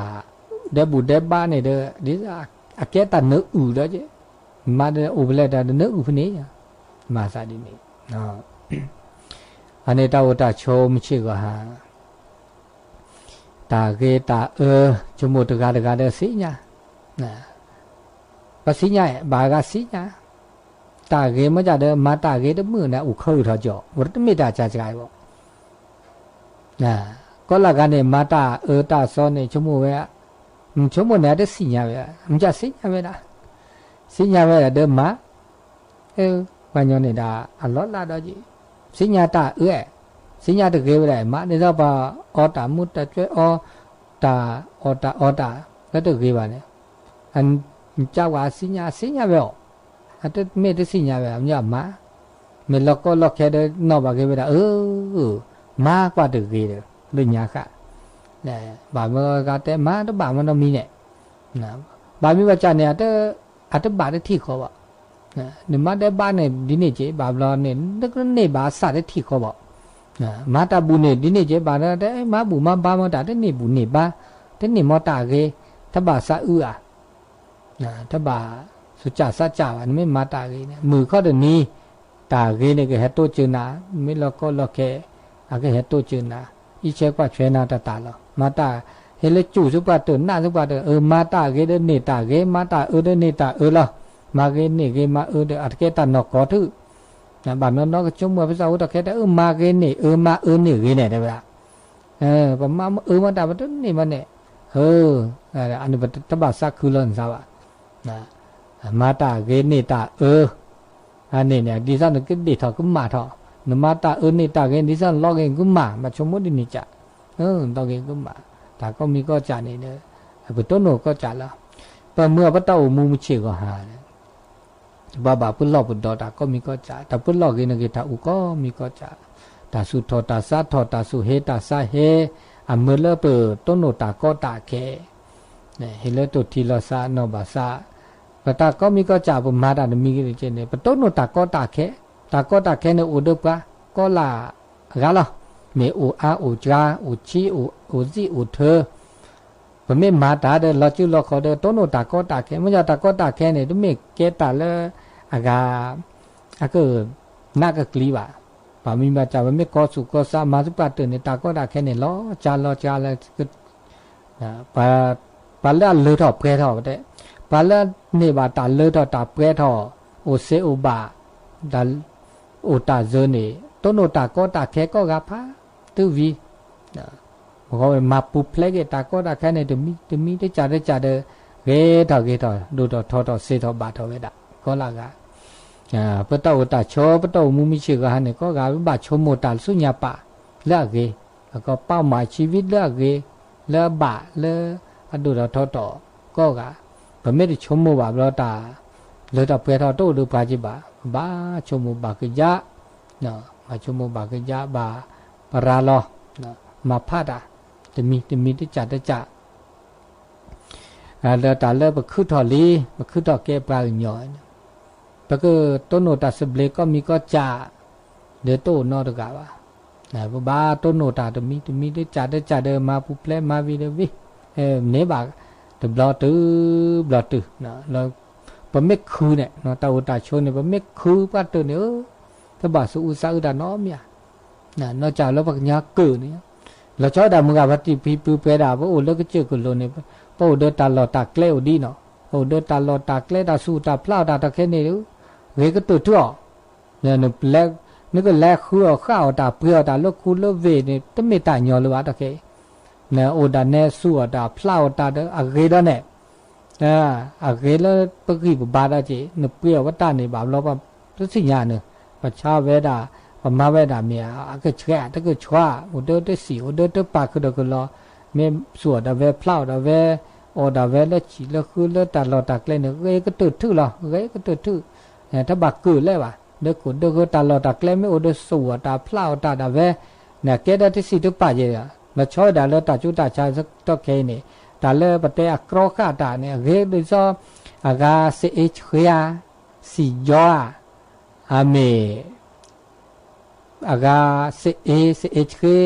ဒဲးဘူၣ်ဒဲးဘါန့ၣ်ဒီး ဒ်အကဲတၢ်နၢအုၣ်ဒီး မၤဒီးအိၣ်ဖဲလဲၣ်တၢ်နၢအုၣ်ဖဲန့ၣ်, မၤသးဒ်န့ၣ်, အန့ၣ်တၢ်အိၣ်တၢ်ဆိးမုၢ်ဆ့ၣ်ဂီၤဟါ တၢ်ဂ့ၤတၢ်အၢ ဆိကမိၣ်တဂၤတဂၤဒီးသ့ၣ်ညါ, ပသ့ၣ်ညါ ဘၣ်ဂၤသ့ၣ်ညါ, တၢ်ဂ့ၤမ့ၢ်ဒၣ်ဒီး မၤတၢ်ဂ့ၤတမုာ်န့ၣ် အိၣ်ခၢအုၣ်ထီၣ်ကီၢ် အိၣ်တမ့ၢ်တၢ်စှၤစှၤဘၣ်. ကီလၢဂၤန့ၣ် မၤတၢ်အၢတၢ်သီန့ၣ် ဆိကမိၣ်ဝဲ, ဆိကမိၣ်န့ၣ် အတသ့ၣ်ညါဝဲ, မ့ၢ်သ့ၣ်ညါဝဲဒၣ်, သ့ၣ်ညါဝဲဒၣ်ဒီးမၤ ပှၤညီန့ၣ်ဒၣ် အလီၢ်လၢ်ဒီးက့ၤ, သ့ၣ်ညါတၢ်အၢ, သ့ၣ်ညါတဂ့ၤဝဲဒၣ် မၤဒ်သိးပှၤအီတၢ်မူတၢ်ကွဲအီ, တၢ်အီၣ်တၢ်အီတၢ် လၢတဂ့ၤဘၣ်န့ၣ်, ကၢ်ဝဲသ့ၣ်ညါ သ့ၣ်ညါဝဲအီၤ, အတမ့ၢ်တသ့ၣ်ညါဝဲ မ့ၢ်အမၤ, မ့ၢ်လီၢ်ကီလီၢ်ခဲဒီးနီၣ်ဘၣ်က့ၤဝဲဒၣ် အၢ မၤကွၢ်တဂ့ၤဒီး လၢညါဃၣ်, ဘၣ်မ့ၢ်ဂၤတဲမၤတဘၣ်မၤနီတမံၤန့ၣ်, ဘၣ်မ့ၢ်ဘၣ်ကၢ်န့ၣ် အတဘၣ်တထံၣ်ဃီဘၣ်, နမၤဒဲးဘးန့ၣ် ဒ်န့ၣ်က့ ဘၣ်ဘျီန့ၣ် နကန့ၢ်ဘၣ်အသးတထံၣ်ဃီဘၣ်, မၤတၢ်ဘူၣ်န့ၣ် ဒ်န့ၣ်က့ ဘၣ်ဒီး မၤဘူၣ်မၤဘါမၤတၢ်တန့ၢ်ဘူၣ်န့ၢ်ဘါ, တန့ၢ်မၤတၢ်ဂ့ၤ, တဘၣ်သးအုးဧါ, တဘၣ်သူၣ်ကၢ်သးကၢ်ဘၣ် နမ့ၢ်မၤတၢ်ဂ့ၤန့ၣ် မုၢ်ခီတနံၤ, တၢ်ဂ့ၤန့ၣ်ကဟဲတိစၢၤနၤ, မ့ၢ်လီၢ်ကီလီၢ်ခဲ အကဟဲတိစၢၤနၤ, အံးဆဲးကွၢ်ဆဲးနၤတတၢ်လီၤ. မၤတၢ် ဟဲလၢစူၢ်သုပှၤတၢၢ် နၢ်သုပှၤတၢၢ် အၢ မၤတၢ်ဂ့ၤဒီးန့ၢ်တၢ်ဂ့ၤ မၤတၢ်အၢဒီးန့ၢ်တၢ်အၢလီၤ. မၤဂ့ၤန့ၢ်ဂ့ၤမၤအၢဒီး အတကဲတၢ်နီၢ်ကီၢ်ထုး, ဘၣ်နီၢ်နီၢ်ကဆိကမိၣ် ပသးအိၣ်တၢ်ခဲတဲ အၢ မၤဂ့ၤန့ၢ်အၢ မၤအၢန့ၢ်ဂ့ၤန့ၣ် တဲဝဲဒၣ်, ပမၤအၢမၤတၢ် ပတန့ၢ်မၤန့ၣ်, အန့ၣ်ပတဘၣ်သးခုလီၤနသးဘၣ် မၤတၢ်ဂ့ၤန့ၢ်တၢ်အၢ, အန့ၣ်န့ၣ် ဒ်သိးနကဒ့ၣ်ထီၣ်ကမၣ်ထီၣ်, နမၤတၢ်အၢန့ၢ်တၢ်ဂ့ၤ ဒ်သိးနလီၤဂ့ၤကမၣ် ဘၣ်ဆိကမိၣ်ဒ်န့ၣ်ကၢ်, လီၤဂ့ၤကမၣ်, တၢ်ကိးမံၤကိးကၢ်န့ၣ်ဒီး ပတိၢ်နီၣ်ကိးကၢ်လီၤ. ပမ့ၢ်ပတၢ်အိၣ်မူမုၢ်ဆ့ၣ်ဂီၤဟါ ပဘၣ်ပလီၢ်ပဒီးတၢ်ကိးမံၤကိးကၢ်, တၢ်ပလီၢ်ဂ့ၤန့ၣ်ဂ့ၤ တၢ်အိၣ်ကိးမံၤကိးကၢ်, တၢ်သူၣ်ထီၣ်တၢ်သးထီၣ် တၢ်သူၣ်ဟ့တၢ်သးဟ့, အမၢလၢပတိၢ်နီၣ်တၢ်ကီတၢ်ခဲ, ဟ့ၣ်လၢတိၢ်ထံလီၤသးနီၢ်ဘၣ်သး, ပတၢ်ကိးမံၤကိးကၢ် ပမၤတၢ်တမံၤဂ့ၤန့ၣ် ပတိၢ်နီၣ်တၢ်ကီတၢ်ခဲ, တၢ်ကီတၢ်ခဲန့ၣ်အိၣ်ဒီးပှၤ ကိးလၢဂၤလီၤ, မ့ၢ်အိၣ်အါအိၣ်စှၤ အိၣ်ဆံး အိၣ်သံၣ်အိၣ်ထၢ ပမ့ၢ်မၤတၢ်ဒီးလီၤစုလီၤခီၣ်ဒီး တိၢ်နီၣ်တၢ်ကီတၢ်ခဲ, မ့ၢ်ယတၢ်ကီတၢ်ခဲန့ၣ် တမ့ၢ်ကဲတၢ်လၢအဂၤ အက နးကကျံဘၣ်. ပမ့ၢ်ဘၣ်ကၢ် ပမ့ၢ်ကီၢ်သူၣ်ကီၢ်သးမၤသပှၢ်တၢၢ်န့ၣ် တၢ်ကီတၢ်ခဲန့ၣ် လီၤစှၤလီၤစှၤလၢ ပှၤလၢအလၢထီၣ်ပှဲၤထီၣ်တဲ, ပှၤလၢအန့ၢ်ဘၣ်တၢ်လၢထီၣ်တၢ်ပှဲၤထီၣ်, အိၣ်စ့အိၣ်ဘၣ်, တၢ်အိၣ်တၢ်စၢၤန့ၣ် တိၢ်နီၣ်တၢ်ကီတၢ်ခဲကိးဂၤဖးတုၤဝံၤ, မ့ၢ်ပူၤဖျဲးက့ၤတၢ်ကီတၢ်ခဲန့ၣ် တမံၤတမံၤတကးတကးဒီး ဂ့ၤထီၣ်ဂ့ၤထီၣ် ဒိၣ်ထီၣ်ထီထီၣ် စ့ထီၣ်ဘၣ်ထီၣ်ဝဲဒၣ် ကိးလၢအဂၤ ပတၢ်အိၣ်တၢ်ဆိး ပတၢ်အိၣ်မူမုၢ်ဆ့ၣ်ဂီၤဟါန့ၣ် ကိးဂၤဘၣ်ဆိကမိၣ်တၢ်ဆူညါပာ်လၢအဂ့ၤ, ကီးပာ်မၤဆံဝံလၢအဂ့ၤ, လၢအဘၣ်လၢအဒိၣ်ထီၣ်ထီထီၣ်ကိးဂၤ, ပမ့ၢ်တဆိကမိၣ်ဘၣ်ဘျီတၢ် လၢတၢ်ပှဲၤထီၣ်တအိၣ်ဒီးပှၤက့ၤဘၣ်, ပဘၣ်ဆိကမိၣ်ဘၣ်ကယၢ်, ဘၣ်ဆိကမိၣ်ဘၣ်ကယၢ် ဘၣ်ပရၤလီၤ, မၤဖးတၢ်, တမံၤတမံၤတကးတကး ဒီးတၢ်လၢပခုထီၣ်လံ ပခုထီၣ်ကဲပှၤကညီ, ပကတိၢ်နီၣ်တၢ်သဘျ့ကိးမံၤကိးကး, ဒီးတအိၣ်နီတဂၤဘၣ်, ပဘၣ်တိၢ်နီၣ်တၢ်တမံၤတမံၤတကးတကးဒီး မၤပူၤဖျဲးမၤဝံၤဒီးဝံၤ, န့ၢ်ဘၣ်တဘျီတုၤဘျီတုၤ, ပမ့ၢ်ခုန့ၣ် တၢ်အိၣ်တၢ်ဆိးန့ၣ် ပမ့ၢ်ခုပှၤတၢၢ်န့ၣ်ဧၢ, တဘၣ်သူၣ်အုးသးအုးတၢ်နီတမံၤဧါ နီၢ်ကၢ်လၢပှၤကညီကၢၢ်န့ၣ်, လီၤဆီဒၣ်တၢ်မုၢ်ဂၤ ပှၤတံၤဖံဖုပှဲၤဒၣ် ပအိၣ်လၢကစၢၢ်ကလိၤန့ၣ်, ပအိၣ်ဒီးတၢ်လီၢ်တၢ်ကျဲအိၣ်ဒ်နီၤ, ပအိၣ်ဒီးတၢ်လီၢ်တၢ်ကျဲ တၢ်ဆူးတၢ်ဖျးအီၣ်တၢ်တၢ်ခဲန့ၣ်, ဂ့ၤကတၢၢ်ထူၣ်အီၤ, နကလဲၤဃုအီၣ်ဃၣ်အီၣ်တၢ်ပှ့ၤအီၣ်တၢ်လၢခူလၢဝ့ၢ်န့ၣ် တမ့ၢ်တၢ်ညီလၢၤဘၣ်တၢ်ခဲအံၤ, နအိၣ်ဒၣ်နဲဆူးအီၣ်တၢ်ဖျးအီၣ်တၢ်ဒီးအဂ့ၤဒီးန့ၣ် အဂ့ၤလၢပဂံၢ်ပဘါဒီးက့ၤ နပှ့ၤအီၣ်ဝဲတၢ်န့ၣ်ဘၣ်ဘျီ ပတသ့ၣ်ညါန့ၣ်, ပဆါဝဲဒၣ်, ပမၤဝဲဒၣ်မ့ၢ်အကဆှဲ တကဆှီ, အိၣ်ဒီးတစံၣ် အိၣ်ဒီးတပာ်ခုဒီးကလီၤ, မ့ၢ်ဆူးအီၣ်ဒၣ်ဝဲဖျးအီၣ်ဒၣ်ဝဲ, အီၣ်ဒၣ်ဝဲလၢဆံးလၢဃုလၢတၢ်လီၢ်တၢ်ကျဲန့ၣ် ဂ့ၤကတၢၢ်ထူၣ်လီၤ, ဂ့ၤကတၢၢ်ထူၣ်, တဘၣ်ကၢၢ်လဲၣ်ဘၣ်, ဒီးခိၣ်ဒီးဃၢၤတၢ်လီၢ်တၢ်ကျဲမ့ၢ်အိၣ်ဒီးဆူးအီၣ်တၢ်ဖျးအီၣ်တၢ်ဒၣ်ဝဲ, နကဲဒီးတစံၣ်တပာ်ယဲၢ်, လီၤဆီဝဲဒၣ်လၢတၢ်ကၠိတၢ်ဆါတခါခဲအံၤန့ၣ်, တၢ်လၢပတဲအကြီဃာ်တၢ်န့ၣ် အဂ့ၤဒ်သိး, အဂၤစ့အ့ဆှ့ဧါ, စံၣ်ယီဧါ, အမ့ၢ် အဂၤစ့အ့ စ့အ့ဆှ့,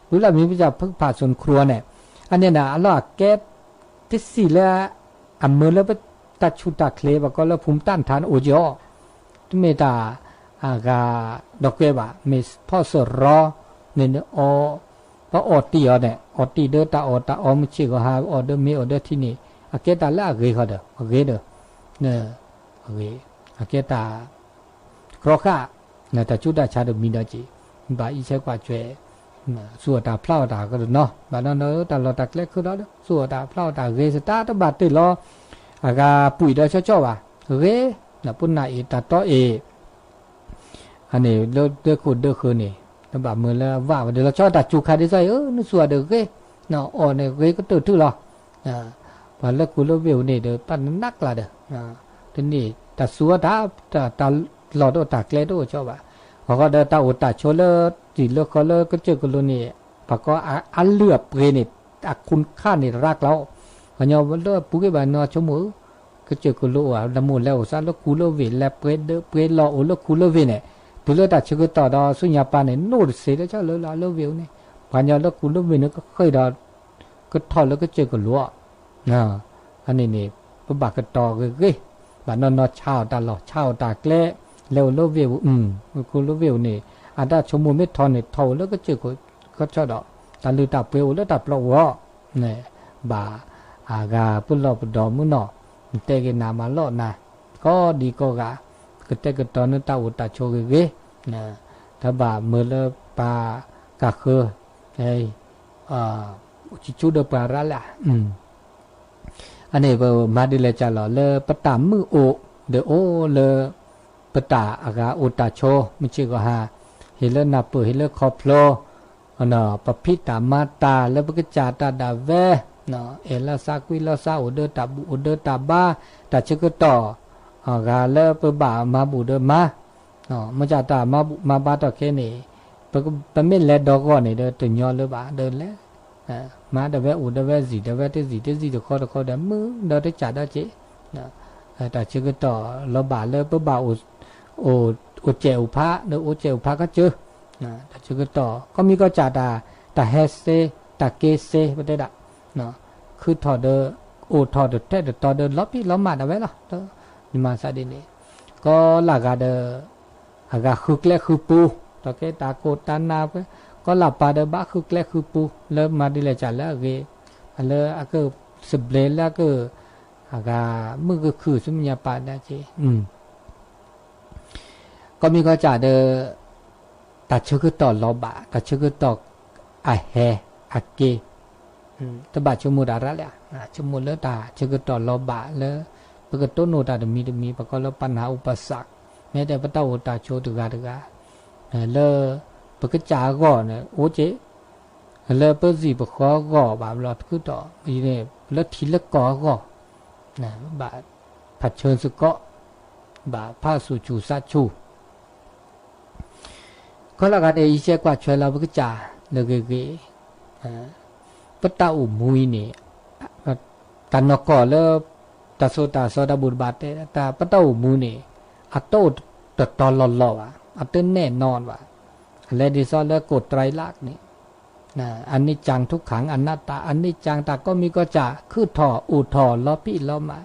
ဝံၤလၢမ့ၢ်ပစၢ်ဖုဖးစိၣ်နခရူအီၤန့ၣ်, အန့ၣ်န့ၣ် အလီၢ်အကဲတစံၣ်လၢ အမၢလၢပတၢ်ဆူးတၢ်ချ့ ပှၤကိးလၢဖုမတၢ်နထါန့ၣ်အိၣ်က့ၤအီၤ, တမ့ၢ်တၢ်အဂၤဒီးကွဲဘၣ်, မ့ၢ်ဖီၣ်စရီန့ၣ် ပအီၣ်တံၢ်အီၤန့ၣ် အီၣ်တံၢ်ဒီးတၢ်အီၣ်တၢ်အီမုၢ်ဆ့ၣ်ဂီၤဟါ အီၣ်ဒီးမ့ၤအီၣ်ဒီးထံန့ၣ် အကဲတၢ်လၢအဂ့ၤဃီဒီး အဂ့ၤဒီး အဂ့ၤ, အကဲတၢ် ကြီဃာ်, တၢ်ဆူးတၢ်ဆါတမံၤဒီးက့ၤ, ဘၣ်အံးဆဲကွၢ်ကွဲး, ဆူးအီၣ်တၢ်ဖျးအီၣ်တၢ်ကတနီၤ, ဘၣ်နီၢ်နီၢ်တၢ်လီၢ်တၢ်ကျဲခုဒီး ဆူးအီၣ်တၢ်ဖျးအီၣ်တၢ်ဂ့ၤစတၢ် တဘၣ်တ့ၢ်လီၤ, အဂၤပှံၢ်ဒီးဆီဆီဘၣ်, ဂ့ၤ, ပနၢ်အ့ၣ်တၢ်တီအ့ၣ် အန့ၣ်လၢဒၢခိၣ်ဒၢဃၢၤန့ၣ်, နဘၣ်မၢလၢအဝၣ်ဝဲဒီး လီၤဆီတၢ်စူၤခါဒ်သိးအံၤ နဆူးအီၣ်ဒီးဂ့ၤ, အီၣ်န့ၣ်ဂ့ၤကတၢၢ်ထူၣ်လီၤ, ပှၤလၢခူလၢဝ့ၢ်အိၣ်န့ၣ်ဒီး ပနနးကျါဒီး, တန့ၢ်တၢ်စူၤအီၣ်တၢ်, တၢ်လီၢ်တအိၣ်တၢ်ကျဲတအိၣ်ဆီဘၣ်, အဃိဒီးတၢ်အိၣ်တၢ်ဆိးလၢတံၢ်လၢဃီလၢကစၢၢ်ကလိန့ၣ်, ပှၤကိးအလုၢ်အပှ့ၤန့ၣ်, အခိၣ်ခါန့ၣ်ရၤကျါအီၤ, ပှၤညီလၢပူၤက့ၤဘၣ်နီၢ်ဆိကမိၣ်ဧၢ ကစၢၢ်ကလိအိၣ်ဧါ လၢမိၢ်လဲၤအိၣ်စးလၢခူလၢဝ့ၢ် လဲၤပှ့ၤဒၢပှ့ၤလီၢ်အိၣ်လၢခူလၢဝ့ၢ်န့ၣ်, တုၤလၢတၢ်ဆၢကတီၢ်ဒီးဆူညါပၢ်န့ၣ် နိၣ်တစ့လၢဆီလၢလၢလၢဝ့ၢ်အိၣ်န့ၣ်, ပှၤညီလၢခူလၢဝ့ၢ်န့ၣ် ကဃ့ၢ်ဒီး ကထီၣ်လၢကစၢၢ်ကလိအီၤ, အန့ၣ်န့ၣ် ပဘၣ်ကတီၤဂ့ၤဂ့ၤ, ဘၣ်နီၢ်နီၢ်ဆါအီၣ်တၢ်လီၢ် ဆါအီၣ်တၢ်ကျဲ, လဲၤအိၣ်လၢဝ့ၢ်အိၣ်, ခူလၢဝ့ၢ်အိၣ်န့ၣ်, အတၢ်ဆိကမိၣ်မ့ၢ်ထီန့ၣ် ထီအိၣ်လၢကစၢၢ်ကလိ ကဆီဒီး, တၢ်လုၢ်တၢ်ပှ့ၤအိၣ်လၢတၢ်ပျီပူၤအီၤ, ဘၣ်အဂၤပလီၢ်ပဒီမုၢ်နီၢ်, နတဲက့ၤနၤမၤလီၢ်နၤ, ကိးဒံကိးဂၤ, ကတဲာ်ကတီၤနတၢ်အိၣ်တၢ်ဆိးဂ့ၤဂ့ၤ, တဘၣ်မၢလၢပှၤကဃၢၤ, အိၣ်ဆူၣ်ဆူၣ်ဒီးပှၤရၤလၢ် အန့ၣ်ပမၤဒ်လဲၣ်ကလီၤ လၢပတၢ်မုၢ်အိၣ်ဒီးအိၣ်လၢ ပတၢ်အဂၤအိၣ်တၢ်ဆိး မုၢ်ဆ့ၣ်ဂီၤဟါ, ဟ့ၣ်လၢနၢ်ပၢၢ်ဟ့ၣ်လၢခီဖျိ, ပဖံးတၢ်မၤတၢ်လၢပကစၢ်တၢ်ဒၣ်ဝဲ, အဲၣ်လီၤသးကွံလီၤသး အိၣ်ဒီးတၢ်ဘူၣ်အိၣ်ဒီးတၢ်ဘါ, တၢ်ဆၢကတီၢ်, အဂၤလၢပဘၣ်မၤဘူၣ်ဒီးမၤ မ့ၢ်တၢ်မၤဘူၣ်မၤဘါထီၣ်ခဲန့ၣ်, ပမ့ၢ်လဲၤဒီဂီၢ်န့ၣ်ဒီးတညီလၢၤဘၣ်ဒီးလဲၤ, မၤဒၣ်ဝဲအိၣ်ဒီးဝဲ စံၣ်ဒီးဝဲတစံၣ်တစံၣ်တခီတခီဒီး မုာ်ဒီးတကးဒီးက့ၤ, တၢ်ဆၢကတီၢ်လီၤဘၣ်လၢပဘၣ်အိၣ်စဲးအိၣ်ဖး ဒီးအိၣ်စဲးအိၣ်ဖးခီကၢ, တၢ်ဆၢကတီၢ် ကီၢ်မံၤကီၢ်စဲၣ် တၢ်ဟဲစ့ တၢ်က့ၤစ့ ပတဲဒၣ် ခုထီၣ်ဒီး အိၣ်ထီၣ်တထဲတတီၤဒီး လီၤပံာ်လီၤမၢ်ဒၣ်ဝဲလီၤ. ယမၤသးဒ်န့ၣ်, ကီးလၢ်ဂၤဒီး အဂၤဃုကျဲဃုပူၤ, တၢ်ကဲတၢ်ကိၢ်တၢ်နၢ်, ကီးလၢ်ပၢ်ဒီးဘၣ်ဃုကျဲဃုပူၤ လၢမၤဒ်လဲၣ်ကလၢအဂ့ၤ, လၢအကစံးဘျုးလၢအက အဂၤ မုၢ်ကခုၣ်ဆူမဲာ်ညါပာ်ဒၣ်က့ ကီၢ်မံၤကီၢ်စဲၣ်ဒီး တၢ်ဆၢကတီၢ်လီၤဘၣ် တၢ်ဆၢကတီၢ်အဟဲအက့ၤ တဘၣ်ဆိကမိၣ်တၢ်ရၣ်လဲၣ်, ဆိကမိၣ်လၢတၢ်ဆၢကတီၢ်လီၤဘၣ်လၢ ပကတိၢ်နီၣ်တၢ်တမံၤတမံၤ ပကိးလၢ ปัญหาอุปสรรค မ့ၢ်တဲပတၢ်အိၣ်တၢ်ဆိးတဂၤတဂၤ လၢ ပကစၢ်အဂီၢ်န့ၣ် အိၣ်က့ လၢပစံာ်ပဃီအဂီၢ်ဘၣ်ဘျီတခုတီၢ် လၢထံလၢကီၢ်အဂီၢ် ဘၣ်ဖးဆၢစ့ၢ်ကီး ဘၣ်ဖးဆူၣ်ဆူၣ်ဆါဆူၣ် ကီၢ်လၢဂၤဒဲး ယစဲးကွၢ်ဆွဲလီၤပကစၢ်လၢဂ့ၤဂ့ၤ ပတၢ်အိၣ်မူအံၤန့ၣ် တၢ်နီၢ်ကီၢ်လၢ တၢ်ဆိၣ်တၢ်ဆီတၢ်ဘူၣ်တၢ်ဘါတဲ တၢ်ပတၢ်အိၣ်မူန့ၣ် အတအိၣ်တတီၤလီၢ်လီၢ်ဘၣ် အတနဲၣ်နီၣ်ဘၣ် အလဲၤဒ်သိးလၢကိၣ်တြဲလၢ်န့ၣ် အနံၣ်ကၠၢင်ထုကၣ်အနၢ်တၢ် အနံၣ်ကၠၢင်တၢ်ကီၢ်မံၤကီၢ်စဲၣ် ခုၣ်ထီၣ်အိၣ်ထီၣ်လီၤပံာ်လီၤမး ကီၢ်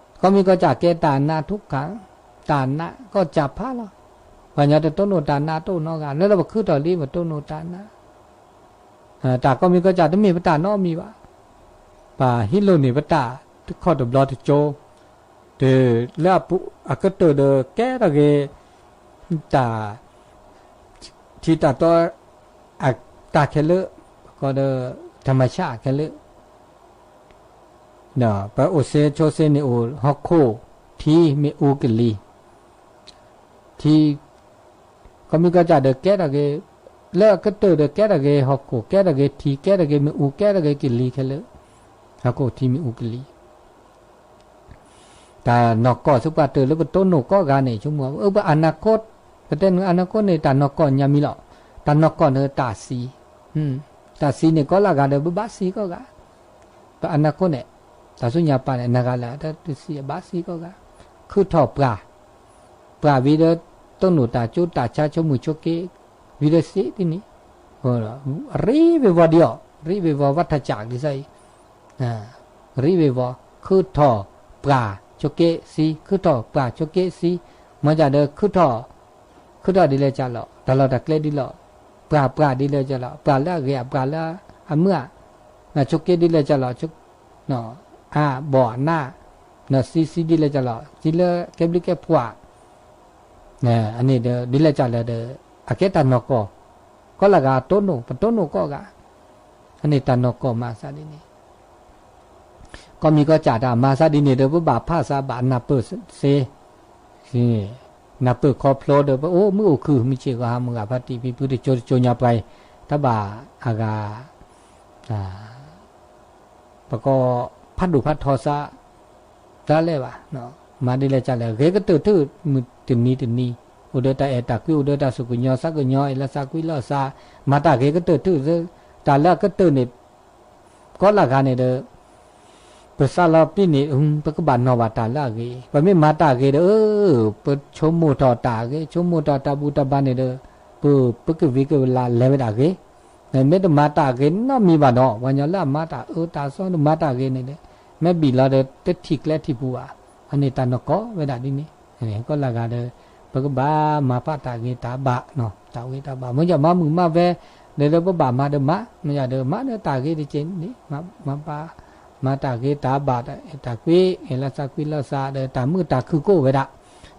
မံၤကီၢ်စဲၣ်ကဲတၢ်နးထုကၣ် တၢ်နးကီၢ်စဲၣ်ဖးလီၤ ပှၤကညီတတိၢ်နီၣ်တၢ်နးတအိၣ်နီတဂၤ လၢလၢပခုၣ်ထီၣ်လံပတိၢ်နီၣ်တၢ်နး တၢ်ကီၢ်မံၤကီၢ်စဲၣ်တမ့ၢ်ပတၢ်နီတမံၤဘၣ် ပဟံးလိၢ်န့ၢ်ပတၢ်တခီၣ်တဘျီတကၠိ တုၤလၢအကတၢၢ်ဒီးကဲထီၣ်က့ၤ တၢ် ထံတၢ်တီ တၢ်ခဲလၢာ် ကိးဒီး ธรรมชาติ ခဲလၢာ် ပအိၣ်စ့ဆိစ့န့ၣ်အိၣ်ဟီၣ်ခိၣ် ထံမ့ၣ်အူကလံၤ ထံ ကီၢ်မံၤကီၢ်စဲၣ်ဒီးကဲထီၣ်က့ၤ လၢအကတၢၢ်ဒီးကဲထီၣ်က့ၤဟီၣ်ခိၣ် ကဲထီၣ်က့ၤထံ ကဲထီၣ်က့ၤမ့ၣ်အူ ကဲထီၣ်က့ၤကလံၤခဲလၢာ် ဟီၣ်ခိၣ်ထံမ့ၣ်အူကလံၤ တၢ်နီၢ်ကီၢ်ဆူပှၤတၢၢ်လၢပတိၢ်နီၣ်ကိးဂၤန့ၣ် ဆိကမိၣ် ပအနၢ်ခိၣ် ပတဲနုာ်အနၢ်ခိၣ်န့ၣ် တၢ်နီၢ်ကီၢ်ညါမံၤလီၤ. တၢ်နီၢ်ကီၢ်န့ၣ်တၢ်သံ, တၢ်သံန့ၣ်ကိးလၢအဂၤဒီးပဘၣ်သံကိးဂၤ, ပအနၢ်ခိၣ်န့ၣ် တၢ်ဆူညါပာ်န့ၣ် နဂၤလၢတသံအဘၣ်သံကိးဂၤ, ခုၣ်ထီၣ်ပှၢ်, ပှၢ်ဝံၤဒီး တိၢ်နီၣ်တၢ်ကၠိတၢ်ဆါဆိကမိၣ်ဆိက့ ဝံၤဒီးသံဒ်န့ၣ်, ရံးဝ့ၤဝီၤဒံးအီၤ, ရံးဝ့ၤဝီၤဝၣ်ထၢၣ်ကၠးဒ်သိးအံၤ ရံးဝ့ၤဝီၤ ခုၣ်ထီၣ်ပှၢ်ဆိက့သံ, ခုၣ်ထီၣ်ပှၢ်ဆိက့သံ, မ့ၢ်ဒ်ဒီး ခုၣ်ထီၣ်ဒ်လဲၣ်ကၠးလီၤ, တၢ်လီၢ်တၢ်ကျဲဒ်လီၤ, ပှၢ်ပှၢ်ဒ်လဲၣ်ကၠးလီၤ, ပှၢ်လၢအဂ့ၤ ပှၢ်လၢအမုာ်ဧါ, ဆိက့ဒ်လဲၣ်ကၠးလီၤ, အဘီၣ်အနၢ်, သံသံဒ်လဲၣ်ကၠးလီၤ, သံလၢကဲဘျုးကဲဖှိၣ် အန့ၣ်ဒီး ဒ်လဲၣ်ကၠးလၢဒီး အကဲတၢ်နီၢ်ကီၢ်, ကိးလၢဂၤတိၢ်နီၣ် ပတိၢ်နီၣ်ကိးဂၤ, အန့ၣ်တၢ်နီၢ်ကီၢ်မၤသးဒ်န့ၣ်, ကီၢ်မံၤကီၢ်ကၠးတၢ်မၤသးဒ်န့ၣ်ဒီး ပဘၣ်ဖးစးဘၣ်နၢ်ပၢၢ်သ့, နၢ်ပၢၢ်ခီဖျိဒီး ပအိၣ်မုာ်အိၣ်ခုၣ် မုၢ်ဆ့ၣ်ဂီၤဟါမုၢ်ဂၤဖါတံၢ် ဖံဖုတကၠိတကၠိညါပှၤအံၤ, တဘၣ်အဂၤ ပကဖးဒိၣ်ဖးထီသး တၢ်လဲၣ်ဘၣ်, မၤဒ်လဲၣ်ကၠးလဲၣ် ဂဲၤကတၢၢ်ထူၣ်မုၢ်တနံၤတနံၤ, အိၣ်ဒီးတၢ်အဲၣ်တၢ်ကွံ အိၣ်ဒီးတၢ်အဲၣ်တၢ်ကွံ အိၣ်ဒီးတၢ်သူၣ်ကညီၤသးကညီၤ အဲၣ်လၢသးကွံလၢသး, မၤတၢ်ဂ့ၤကတၢၢ်ထူၣ်, တၢ်လၢအကတၢၢ်န့ၣ် ကိးလၢဂၤန့ၣ်ဒီး ပသးလီၤပံာ်န့ၣ် ပကဘၣ်နီၣ်ဘၣ်တၢ်လၢအဂ့ၤ, ပမ့ၢ်မၤတၢ်ဂ့ၤဒီး ပဆိကမိၣ်ထီၣ်တၢ်ဂ့ၤ ဆိကမိၣ်ထီၣ်တၢ်ဘူၣ်တၢ်ဘါန့ၣ်ဒီး ပ ပကဝံၤကဝဲၤလၢလဲၤဝဲဒၣ်ဂ့ၤ, မ့ၢ်တမၤတၢ်ဂ့ၤနီတမံၤဘၣ်နီၤ ပှၤကညီလၢအမၤတၢ်အၢတၢ်သီ တမၤတၢ်ဂ့ၤန့ၣ်ဒီး မ့ၢ်ဘံၣ်လီၤဒီး တထံၣ်ကျဲထံၣ်ပူၤဘၣ်, အန့ၣ်တၢ်နီၢ်ကီၢ်ဝဲဒၣ်ဒ်န့ၣ်, ကိးလၢဂၤဒီး ပကဘၣ်မၤဖးတၢ်ဂ့ၤတၢ်ဘၣ်, တၢ်ဂ့ၤတၢ်ဘၣ် မ့ၢ်ယမၤမုာ်မၤဝဲ ဒီးလၢပဘၣ်မၤဒီးမၤ, မ့ၢ်ယၤဒီးမၤဒီးတၢ်ဂ့ၤတက့ၢ်န့ၣ်, မၤဘၣ်, မၤတၢ်ဂ့ၤတၢ်ဘၣ် တၢ်အဲၣ်တၢ်ကွံ အဲၣ်လၢသးကွံလၢသးဒီး တၢ်မုာ်တၢ်ခုၣ်ကအိၣ်ဝဲဒၣ်,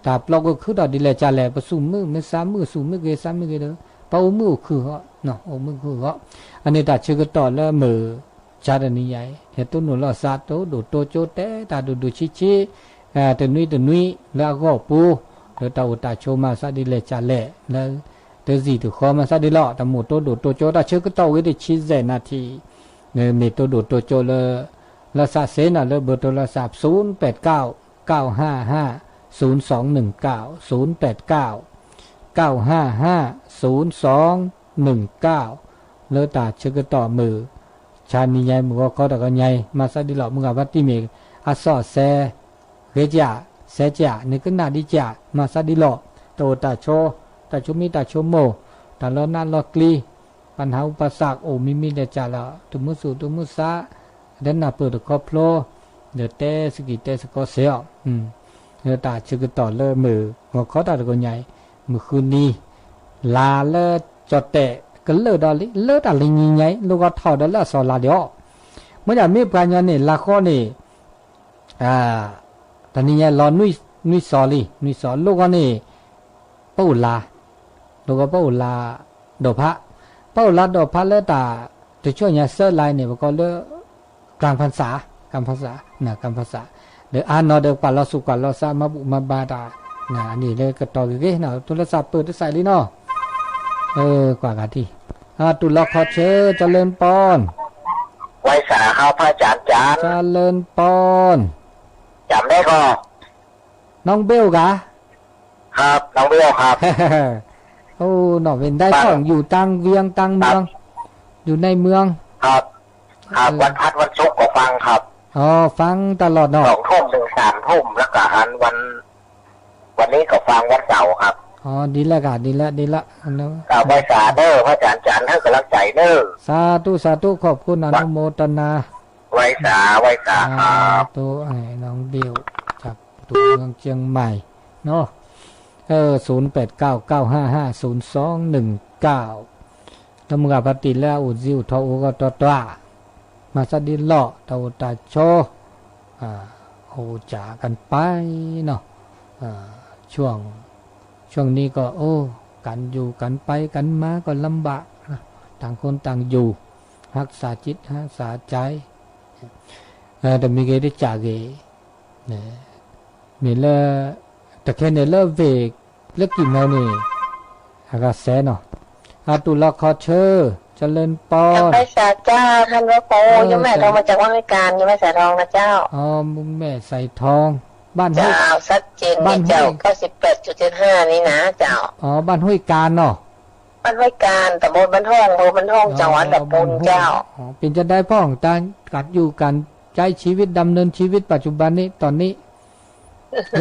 တၢ်ပျီကခုထီၣ်ဒ်လဲၣ်ကၠးလဲၣ် ပသူၣ်မုာ်မ့ၢ်သးမုာ် သူၣ်မုာ်ဂ့ၤသးမုာ်ဂ့ၤဒီး ပအိၣ်မုာ်အိၣ်ခုၣ်ဃီ, အိၣ်မုာ်အိၣ်ခုၣ်ဃီ, အန့ၣ်တၢ်ဆၢကတီၢ်လၢမုၢ် ကၠါတနံၤညါအံၤ ဟဲတိၢ်နီၣ်လိာ်သး တိၢ်ဒိၣ်တိၢ်ကၠိတဲတၢ်ဒိၣ်ဒိၣ်ဆံးဆံး တနွံတနွံလၢအဂီၢ်ပူၤ လၢတၢ်အိၣ်တၢ်ဆိးမၤသးဒ်လဲၣ်ကၠးလဲၣ် လၢတသံၣ်တဃီမၤသးဒ်လီၤ တၢ်မိၣ်တိၢ်ဒိၣ်တိၢ်ကၠိ တၢ်ဆၢကတီၢ်ဝံၤတဆံယဲၢ်နၣ်ထံၣ် မ့ၢ်တိၢ်ဒိၣ်တိၢ်ကၠိလၢ လၢသးစ့နီၤ လၢဘၢတိၤလၢသး သုနပၢၢ်တကၠိ ကၠိဟါဟါ သုနသွင်နုၢ်ကၠိ သုနပၢၢ်တကၠိ ကၠိဟါဟါ သုနသွင်နုၢ်ကၠိ လၢတၢ်ဆၢကတီၢ်မုၢ် ဆါနံၤညါအံၤ မုၢ်ဂီၤခီတဂီၤညါအံၤ မၤသးဒ်လီၤ မုၢ်ဂၤဖါတံၢ်မ့ၢ် အစီၣ်အဆဲ ဂ့ၤကၠး စဲကၠး နကနၣ်ဒံးကၠး မၤသးဒ်လီၤ တၢ်အိၣ်တၢ်ဆိး တၢ်ဆိမံတၢ်ဆိမိၣ် တၢ်လီၤနးလီၤကျံ ပနၢ်ဟူပသးအိၣ်မံၤမံၤလဲၤကၠးလီၤ တမုာ်သူၣ်တမုာ်သး ဒီးနၢ်ပၢၢ်တခီဖျိ ဒီးတဲစကံၤတဲစကီးစဲးအီၤ လၢတၢ်ဆၢကတီၢ်လၢမုၢ်ဂီၤခီတၢ်တဂီၤညါအံၤ မုၢ်ဃုနံၤ လါလၢကၠီၣ်တဲာ်ကလၢၢ်ဒီးလံ လၢတၢ်လၢညါအံၤ လိၣ်ဂီၤထီၣ်ဒီးလၢအစီၤလါဒံးအီၤ မ့ၢ်ဒၣ်မ့ၢ်ပှၤညီန့ၣ် လါဃီန့ၣ် တနံၤညါလီၤနွံစီၤလံ, နွံစီၤ လိၣ်ဂီၢ်န့ၣ် ပအိၣ်လါ, လိၣ်ဂီၢ်ပအိၣ်လါဒီးဖး, ပအိၣ်လါဒီးဖးလၢတၢ်တဆူညါစၢလါန့ၣ် ပကိးလၢ ကၣ်ဖၣ်စၣ်, ကၣ်ဖၣ်စၣ်, ကၣ်ဖၣ်စၣ်, ဒီးအါနီၢ်ဒီးပှၤလီၤစူၤပှၤလီၤစး မၤဘူၣ်မၤဘါတၢ်, န့ၣ်လၢကတီၢ်ဂ့ၤဂ့ၤနီၤ ထူလၢစးပၢၢ်တစဲးလံနီၤ, ကွၢ်ဂၤထံၣ်, တူၢ်လိာ်ခီၣ်ဆၢ เจริญพร ไหว้สาครับพระอาจารย์จ๋า เจริญพร จ๋าได้ก่อน น้องเบลกะ ครับ น้องเบลครับ โอ้ น้องเป็นได้พ่อง ครับ อยู่ตางเวียงตางเมือง ครับ อยู่ในเมือง ครับ ครับ เออ วันพัดวันศุกร์ก็ฟังครับ อ๋อ ฟังตลอดเนาะ สองทุ่มถึงสามทุ่ม แล้วก็อันวัน วันนี้ก็ฟังวันเสาร์ครับ อ๋อ ดีแล้วค่ะ ดีแล้ว ดีแล้ว ครับ ไหว้สาเด้อ พระอาจารย์จ๋า ให้กำลังใจเด้อ สาธุ สาธุ ขอบคุณ อนุโมทนา ไหว้สา ไหว้สาครับ สาธุ ให้น้องเบล จากตัวเมืองเชียงใหม่เนาะ เออ ศูนย์แปดเก้า เก้าห้าห้า ศูนย์สองหนึ่งเก้า လၢမုၢ်ဂၤဖါတံၢ်လၢအအိၣ်ဇံအိၣ်ထီၣ်အိၣ်ဂီၢ်တီတီ မၤသးဒ်လီၢ် တၢ်အိၣ်တၢ်ဆိး အိၣ်စၢ်ကၣ်ပၢၢ်နီၤ ช่วง ช่วงนี้ก็ โอ้ การอยู่การไปกันมาก็ลำบากนะ ต่างคนต่างอยู่ รักษาจิตรักษาใจ တမံၤဂ့ၤတစၢ်ဂ့ၤ မ့ၢ်လၢ တခဲန့ၣ်လၢဝ့ၢ် လၢကံၢ်မီၤန့ၣ် အဂၤစဲနီၤ အတူၢ်လိာ်ခီၣ်ဆၢ เจริญพร ไหว้สาเจ้า ท่านพระครู เออ อยู่แม่สายทอง มาจากวัดห้วยกาญ อยู่แม่สายทองนะเจ้า อ๋อ แม่สายทอง บ้านห้วย เจ้า ชัดเจน บ้านห้วย เจ้า เก้าสิบแปดจุดเจ็ดห้า นี่นะเจ้า อ๋อ บ้านห้วยกาญเนาะ บ้านห้วยกาญ ตำบลบ้านห้อง อำเภอบ้านห้อง อ๋อ จังหวัดลำพูน บ้านห้วย เจ้า อ๋อ เป็นจะได้พ่อง การ การอยู่การใช้ชีวิต ดำเนินชีวิตปัจจุบันนี้ ตอนนี้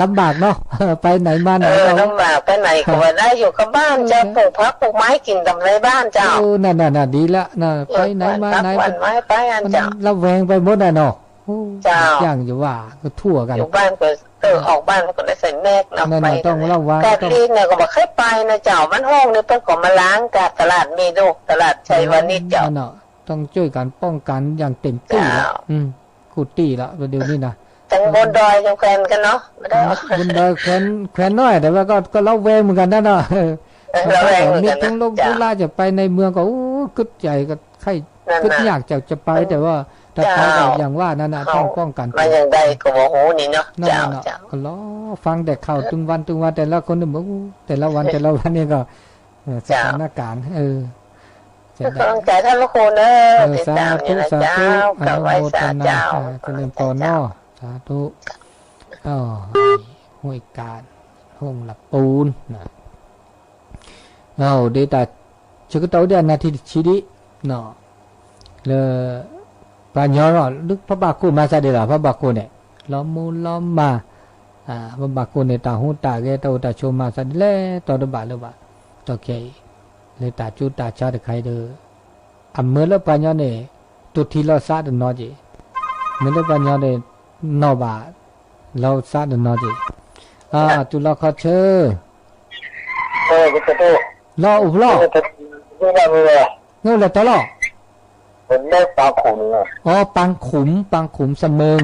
ลำบากเนาะ ไปไหนมาไหน เออ ก็ ลำบาก ไปไหนก็ไม่ได้ อยู่กับบ้านเจ้า เออ ปลูกผักปลูกไม้กินตามในบ้านเจ้า เออ นั่นน่ะ น่ะ ดีละนะ เออ ไปไหนมาไหน หว่านผักหว่านไม้ไปอัน มัน เจ้า ระแวงไปหมดน่ะเนาะ โอ้ เจ้า อย่างจะว่า ก็ทั่วกัน อยู่บ้านก็ เออ ออกบ้านก็ได้ใส่แมสเนาะ นั่นน่ะ ไป ต้องระวัง แปด ต้อง ลีกเนี่ยก็บอกให้ไปนะเจ้า บ้านห้องเนี่ยเพิ่นก็มาล้างกับตลาดมีลูก ตลาดไทยวานิชเจ้า นั่นน่ะ ต้องช่วยกันป้องกันอย่างเต็มที่ละ เจ้า อืม ကူၣ်တံၢ်လီၤ ပဒုးန့ၣ်နီၤ တၢ်ဘိၣ်ဒွဲၣ် แควน กันเนาะ ဘိၣ်ဒွဲၣ် แควน แควน น้อย แต่ว่าก็ ก็ระแวงเหมือนกันนะเนาะ เออ ระแวงเหมือนกันนะ มีธุระจะไปในเมืองก็ โอ้ กึ๊ดใหญ่ก็ใคร่ นั่นน่ะ กึ๊ดอยากจะ จะไป แต่ว่าถ้าไปก็ เจ้า อย่างว่านั่นน่ะ เขา ต้องป้องกันตัว มาอย่างใดก็บ่ฮู้นี่เนาะ นั่นน่ะ เจ้า เนาะ เจ้า ก็รอฟังแต่ข่าวตึงวันตึงวัน แต่ละคนนี่บอก โอ้ แต่ละวันแต่ละวันนี่ก็ เออ เจ้า สถานการณ์ เออ จะได้ กำลังใจท่านพระครูเนอะ เออ ติดตามอยู่นะ สาธุ สาธุ เจ้า กราบไหว้สาเจ้า อนุโมทนา เออ เจริญพรเนาะ สาธุ เออ ห้วยกาญ ห้องละปูนนะ เออ ဒီးတၢ်ဆၢကတီၢ်ဒ်အနၢ်ထံတဆံဒံးနီၤ လၢ ပှၤညီနီၤ လၢဖးဘၣ်ခိၣ်မၤစၢ်ဒ်လီၤ ဖးဘၣ်ခိၣ်န့ၣ် လီၤမူလီၤမၢ် ဖးဘၣ်ခိၣ်န့ၣ် တၢ်ဟူးတၢ်ဂဲၤ တၢ်အိၣ်တၢ်ဆိးမၤစၢ်ဒ်လဲၣ် တီတဘၣ်လၢၤဘၣ် တီခဲအံၤ လၢတၢ်ကၠိတၢ်ဆါတခါအံၤဒီး အမၢလၢပှၤညီန့ၣ် တိၢ်ထံလီၤစးတနီၤက့ၤ မ့ၢ်လၢပှၤညီန့ၣ် နီၢ်ဘၣ် လီၤစးတနီၤက့ၤ အတူၢ်လိာ်ခီၣ်ဆၢ လီၤအိၣ်ဖျီ နအိၣ်လဲၤတီလီၤ အီ ပၢ်ခူမ် ပၢ်ခူမ် စမၢၣ်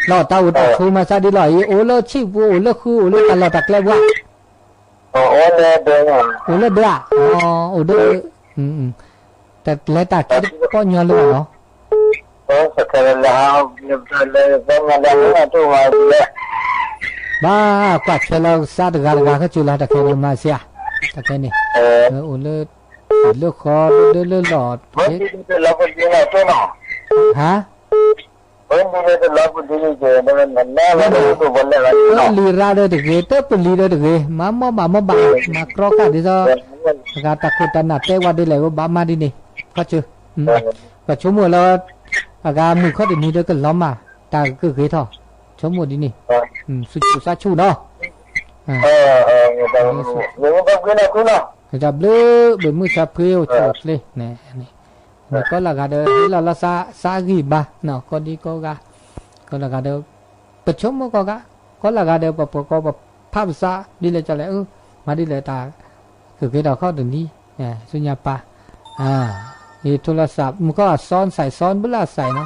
လီၤတၢ်အိၣ်တၢ်ဆိးမၤစၢ်ဒ်လီၤအံၤ အိၣ်လၢဆံၣ်ပူၤ အိၣ်လၢဃု အိၣ်လၢတၢ်လီၢ်တၢ်ကျဲပူၤ အိၣ်လၢဒၢးဧါ အိၣ်ဒၢး တၢ်လဲၤတၢ်က့ၤပီၣ်ညီလၢၤဘၣ်နီၤ ဘၣ်ကွၢ်ထွဲလီၤကစၢ်တဂၤတဂၤ ခီၣ်ဆူလီၤ တၢ်ခဲန့ၣ်မၤစၢၤ တၢ်ခဲန့ၣ် အိၣ်လၢ လၢဃီ လၢဒၢးလၢလီၢ် ဟါ လံၤရၢ်ဒီးတဂ့ၤ တၢ်ပလံၤဒီးတဂ့ၤ မၤမီၢ်ဘၣ်မီၢ်ဘၣ် မၤကြီဃာ်ဒ်သိး အဂၤတၢ်ခိၣ်တၢ်နၢ်တဲဝဲဒ်လဲၣ် ဘၣ်မၤဒ်န့ၣ် ခီၣ်ဆူ ပဆိကမိၣ်လၢ အဂၤမုၢ်ခီၣ်တနံၤဒီးကလီၤမၢ် တၢ်ကဂ့ၤထီၣ် ဆိကမိၣ်ဒ်န့ၣ် စူၣ်စူၣ်စါဆူၣ်နီၤ တၢ်ဘျုး ဘၣ်မုၢ်ဆါဖှံအိၣ်ဆူၣ်အိၣ်ချ့ န့ၣ် ကိးလၢဂၤဒီး ဟ့ၣ်လီၤလီၤစး စးဂံၢ်ဘါ ကိးဒံကိးဂၤ ကိးလၢဂၤဒီး ပဆိကမိၣ်ကိးဂၤ ကိးလၢဂၤဒီး ပပှၤကီၢ်ပဖးပစး ဒ်လဲၣ်ကလဲၣ် မၤဒ်လဲၣ်တၢ် ကဂ့ၤထီၣ်ခီၣ်တနံၤ ဆူညါပၢ် ယ โทรศัพท์ မုၢ်ခီၣ်အစီ ใส่ซ้อน ဘၣ်လၢအ ใส่ နီၤ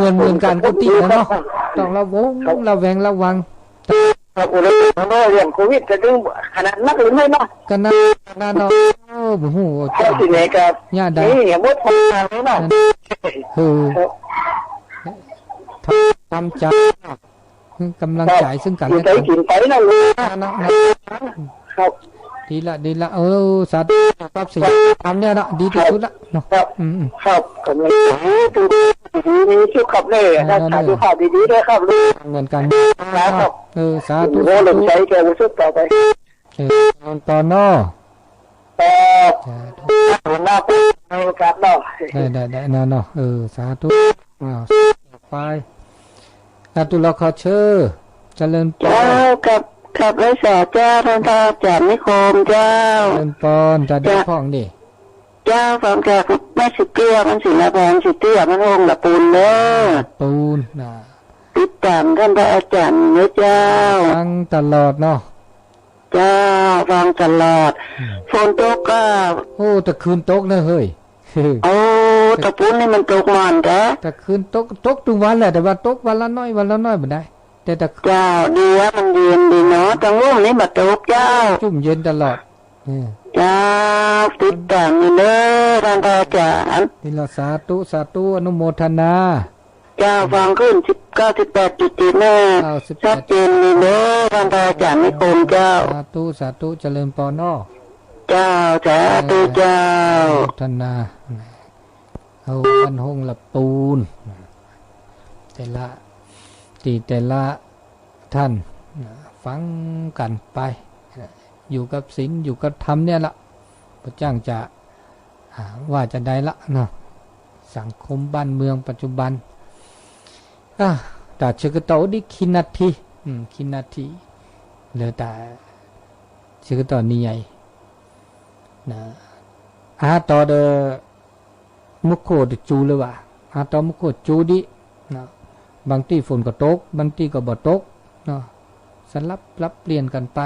မုၢ်မုၢ်ကၣ်ကိးတံၢ်လီၤနီၤ, ต้องระวัง ระแวงระวัง โควิด แต่ดึงขนาดนักหรือไม่เนาะ ကနၣ် ကနၣ်နီၤ ပဟူၣ် เพราะที่ไหนก็ ညၣ်ဒၣ် นี่เนี่ยมดพอเลยเนาะ ဟူၣ် ทำใจ กำลังใจซึ่งกันและกัน ဒ်လၢ ဒ်လၢ စးထီၣ် ပှၤစံး ထမ်းန့ၣ်ဒီး ဒ်တဆူလၢ เหมือนกัน สาธุ สาธุ เจริญพรเนาะ ได้ ได้ ได้ เนาะ เนาะ เออ สาธุ อ้าว ไป อาตุลอคอเชอ เจริญพร เจ้า ครับ ครับ ไหว้สาเจ้า ท่านพระอาจารย์นิคม เจ้า เจริญพร จะได้พ่องดิ เจ้า ฟังจากแม่สิเตี้ย มันสินพรสิเตี้ย มันโฮงละปูนเด้อ ปูนนะ ติดตามท่านพระอาจารย์เด้อเจ้า ฟังตลอดเนาะ เจ้า ฟังตลอด อืม ฝนตกก็ โอ้ ตะคืนตกนะเฮ้ย โอ้ ตะปูนนี่มันตกหม่อนแท้ ตะคืนตก ตกทุกวันแหละ แต่ว่าตกวันละน้อย วันละน้อยบ่ได้ แต่ตะคืน เจ้า ดีว่ามันเย็นดีเนาะ ตอนรุ่งนี่บ่ตกเจ้า ชุ่มเย็นตลอด เออ เจ้า ติดตามอยู่เด้อ ท่านพระอาจารย์ นี่ละ สาธุ สาธุ อนุโมทนา เจ้า ฟังขึ้นสิบเก้า สิบแปดจุดเจ็ด นะ เก้าสิบแปด ชัดเจนดีเด้อ ท่านพระอาจารย์นิคมเจ้า สาธุ สาธุ เจริญพรเนาะ เจ้า สาธุเจ้า เออ อนุโมทนา เอาวันหงละปูน แต่ละ ที่แต่ละท่าน ฟังกันไป อยู่กับศีล อยู่กับธรรมเนี่ยละ พระจ้างจะ อ่า ว่าจะได้ละเนาะ สังคมบ้านเมืองปัจจุบัน อ่ะ တၢ်ဆၢကတီၢ်အိၣ်ဒံးခံနၣ်ထံ อืม ခံနၣ်ထံ လၢတၢ် ဆၢကတီၢ်နံၤညါအံၤ အါတီဒီး မူခိၣ်တစူၤလၢၤဘၣ် အါတီမူခိၣ်စူၤဒံး บางที่ฝนก็ตก บางที่ก็บ่ตก เนาะ สลับปรับเปลี่ยนกันไป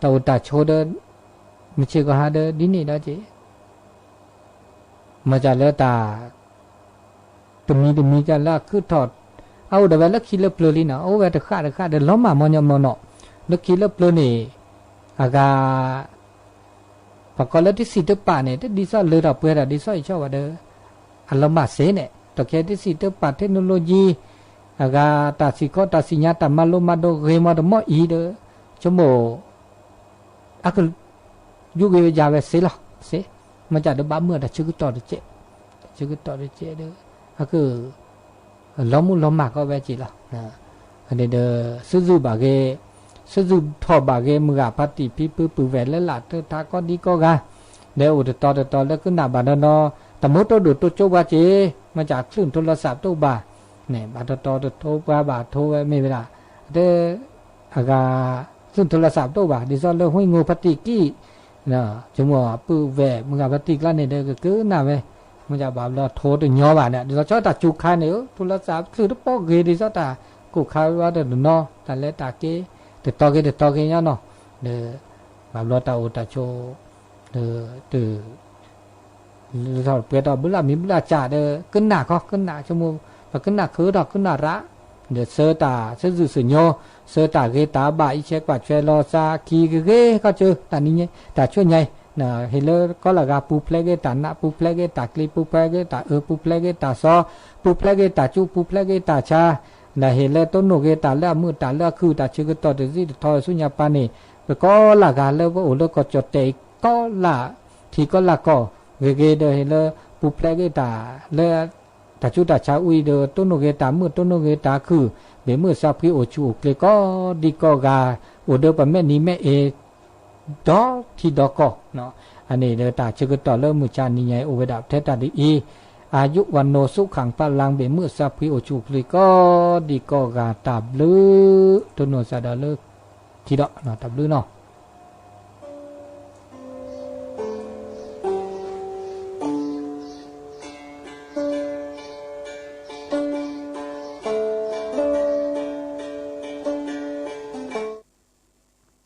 တၢ်အိၣ်တၢ်ဆိးဒီး မုၢ်ဆ့ၣ်ကဟါဒီး ဒ်န့ၣ်ဒီးက့ၤ မၤစၢ်လၢတၢ် တမံၤတမံၤတၢ်လၢအခုၣ်ထီၣ် အအိၣ်ဒီးဝဲလၢခံလၢပျၢၤလံနီၤ အိၣ်ဝဲတဃၣ်တဃၣ်ဒီး လီၤမၢ်မီၢ်ညီမီၢ်နီၤ လၢခံလၢပျၢၤန့ၣ် အဂၤ ပှၤကိးလၢတဆံးတပာ်န့ၣ် တဒ်သိးလၢထီၣ်ပှဲၤထီၣ်ဒ်သိးအံၤဆီၣ်ဝဲဒီး အလီၤမၢ်စ့ၢ်န့ၣ် တၢ်ခဲတဆံးတပာ် technology အဂၤတၢ်စံးခီၣ်တၢ်စံးညါ တၢ်မၤလိမၤဒိးဂ့ၤမီၢ်တမီၢ်အံၤဒီး ဆိကမိၣ် အက ယူၢ်ဂ့ၤယၤဝဲစ့ၢ်လီၤ စ့ၢ် မ့ၢ်ကဒီးဘၣ်မုာ်တၢ်ဆၢကတီၢ်တကဲး တၢ်ဆၢကတီၢ်တကဲးဒီး အက လီၤမုၢ်လီၤမၢ်ကီးဝဲက့ၤလီၤ န့ၣ်ဒီး စုစုဘၣ်ဂ့ၤ စုစုထီၣ်ဘၣ်ဂ့ၤ မုၢ်ဂၤဖါတံၢ်ဖံပုၢ်ပုၢ်ဝဲၢ်လၢလာ်တၢ်ထါကီၢ်ဒံကီၢ်ဂၤ ဒီးအိၣ်တတီၤတတီၤလၢကနၣ်ဘၣ်ဒီးနီၤ တၢ်မူတိၢ်ဒိၣ်တိၢ်ကၠိပှၤက့ၤ မ့ၢ်ကချုၣ်ထိလီၤစၣ်ပတအိၣ်ဘၣ် န့ၣ် ဘၣ်တတီၤတထိပှၤဘၣ်ထိဝဲမ့ၢ်ဝဲဒၣ် တဲ အဂၤ ချုၣ်ထိလီၤစၣ်ပတအိၣ်ဘၣ် ဒ်သိးလၢ ဟူးငို ဖါတံၢ်ကံၢ် ဆိကမိၣ်ပုၢ်ဝဲၢ် မုၢ်ဂၤဖါတံၢ်ကျါန့ၣ်ဒီး ကကနၣ်ဝဲ မ့ၢ်ဘၣ်ဘျီထိတညီဘၣ်န့ၣ် ဒ်သိးဆီတၢ်စူၤခါန့ၣ် ထိလီၤစၣ်ချုၣ်တပိာ်ဂ့ၤ ဒ်သိးတၢ်ကိၢ်ခါဝဲတနီၤ တၢ်လဲၤတၢ်က့ၤ တတီၤဂ့ၤတတီၤဂ့ၤညါနီၤ ဒီး ဘၣ်ဘျီတၢ်အိၣ်တၢ်ဆိး ဒီး တ လၢထီၣ်ပှဲၤထီၣ်ဘုလၢ်မံၤဘုလၢ်စၢ်ဒီး ကနၣ်ခီ ကနၣ်ဆိကမိၣ် ပကနၣ်ခုဒီးကနၣ်ရၣ် ဒီးဆှၢတၢ်ဆၢဇုၣ်ဆၢညိ ဆှၢတၢ်ဂ့ၤတၢ်ဘၣ် အံးဆဲးကွၢ်ဆဲးလီၤသးခံဂ့ၤဂ့ၤခီဆၢ တၢ်နံၤညါ တၢ်ဆူညါအံၤ ဟ့ၣ်လၢကီၢ်လၢ်ဂၤ ပူၤဖျဲးက့ၤတၢ်နး ပူၤဖျဲးက့ၤတၢ်ကျံၤ ပူၤဖျဲးက့ၤတၢ်အၢ ပူၤဖျဲးက့ၤတၢ်စီ ပူၤဖျဲးက့ၤတၢ်ကၠူ ပူၤဖျဲးက့ၤတၢ်ဆါ ဒီးဟ့ၣ်လၢတိၢ်နီၣ်က့ၤတၢ်လၢအမုာ် တၢ်လၢအခုၣ် တၢ်ဆၢကတီၢ်တစံးတထီ ဆူညါပၤန့ၣ် ပကီၢ်လၢ်ဂၤလၢပအိၣ်လၢကီၢ်ကၠီၣ်တဲာ်အံၤ ကီၢ်လၢ်ထံကီၢ်လၢ်ကီၢ် ဂ့ၤဂ့ၤဒီးဟ့ၣ်လၢ ပူၤဖျဲးက့ၤတၢ်လၢ တၢ်ဆူးတၢ်ဆါအူအံၤဒီး တိၢ်နီၣ်က့ၤတၢ်မုာ် တိၢ်နီၣ်က့ၤတၢ်ခုၣ် ဘ့ၣ်မုၢ်သးဖှံအိၣ်ဆူၣ်အိၣ်ချ့ကီၢ်ဒံကီၢ်ဂၤ အိၣ်ဒီးပမဲာ်နံၤမဲာ်အ့ ဒီထံဒီကီၢ် အန့ၣ်ဒီးတၢ်ဆၢကတီၢ်လၢမုၢ်ဆါနံၤညါအံၤ အိၣ်ဝဲဒၣ်ထဲတၢ်ဒ်အံၤ อายุ วันโน สุขัง พลัง ဘ့ၣ်မုၢ်သးဖှံအိၣ်ဆူၣ်အိၣ်ချ့ကီၢ်ဒံကီၢ်ဂၤ တၢ်ဘျုး တိၢ်နီၣ်စၢ်ဒီးလၢ ထံဒီး တၢ်ဘျုးနီၤ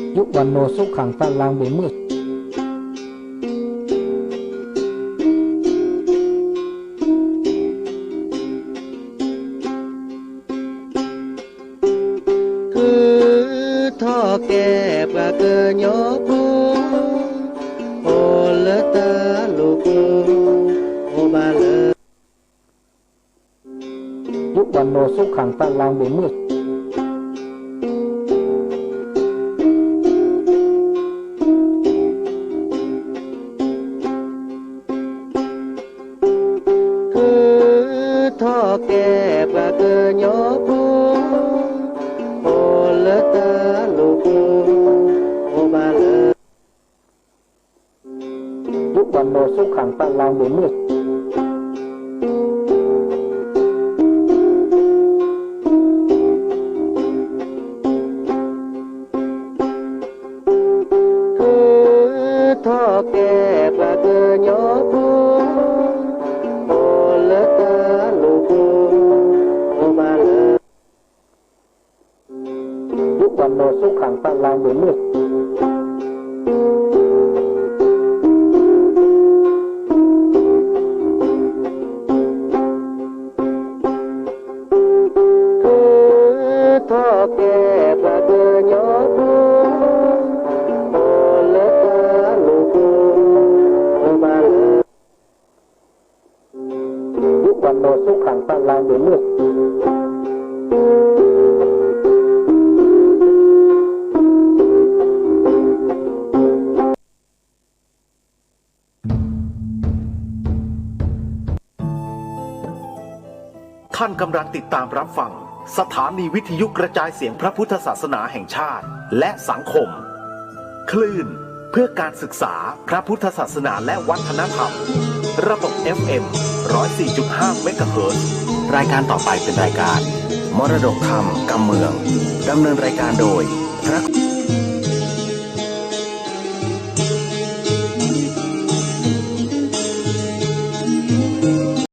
อายุ วันโน สุขัง พลัง บวก เมื่อ ထုးထီၣ်ကဲပှၤကညီဖိ အိၣ်လၢတၢ်လိာ်ဖိ အိၣ်ဘၣ်လၢ ပှၤနီၢ်ဆူၣ်ခၣ်ပာ်လၢဘ့ၣ်မုၢ် ထုးထီၣ်ကဲပှၤကညီဖိအိၣ်ဘၣ်လၢ ပှၤနီၢ်ဆူၣ်ခၣ်ပာ်လၢဘ့ၣ်မုၢ် ထုးထီၣ်ကဲပှၤကညီဖိအိၣ်လၢတၢ်လူၢ်ပူၤ အိၣ်ဘၣ်လၢ ပှၤနီၢ်ဆူၣ်ခၣ် ပာ်လၢဘ့ၣ်မုၢ် ထုးထီၣ်ကဲပှၤကညီဖိ အိၣ်လၢတၢ်လူၢ်ပူၤ အိၣ်ဘၣ်လၢ ပှၤနီၢ်ဆူၣ်ခၣ် ပာ်လၢဘ့ၣ်မုၢ် ท่านกำลังติดตามรับฟัง สถานีวิทยุกระจายเสียงพระพุทธศาสนาแห่งชาติ และสังคม คลื่นเพื่อการศึกษาพระพุทธศาสนาและวัฒนธรรม ระบบ เอฟเอ็ม ร้อยสี่จุดห้า เมกะเฮิรตซ์ รายการต่อไปเป็นรายการ มรดกธรรม กำเมือง ดำเนินรายการโดย พระ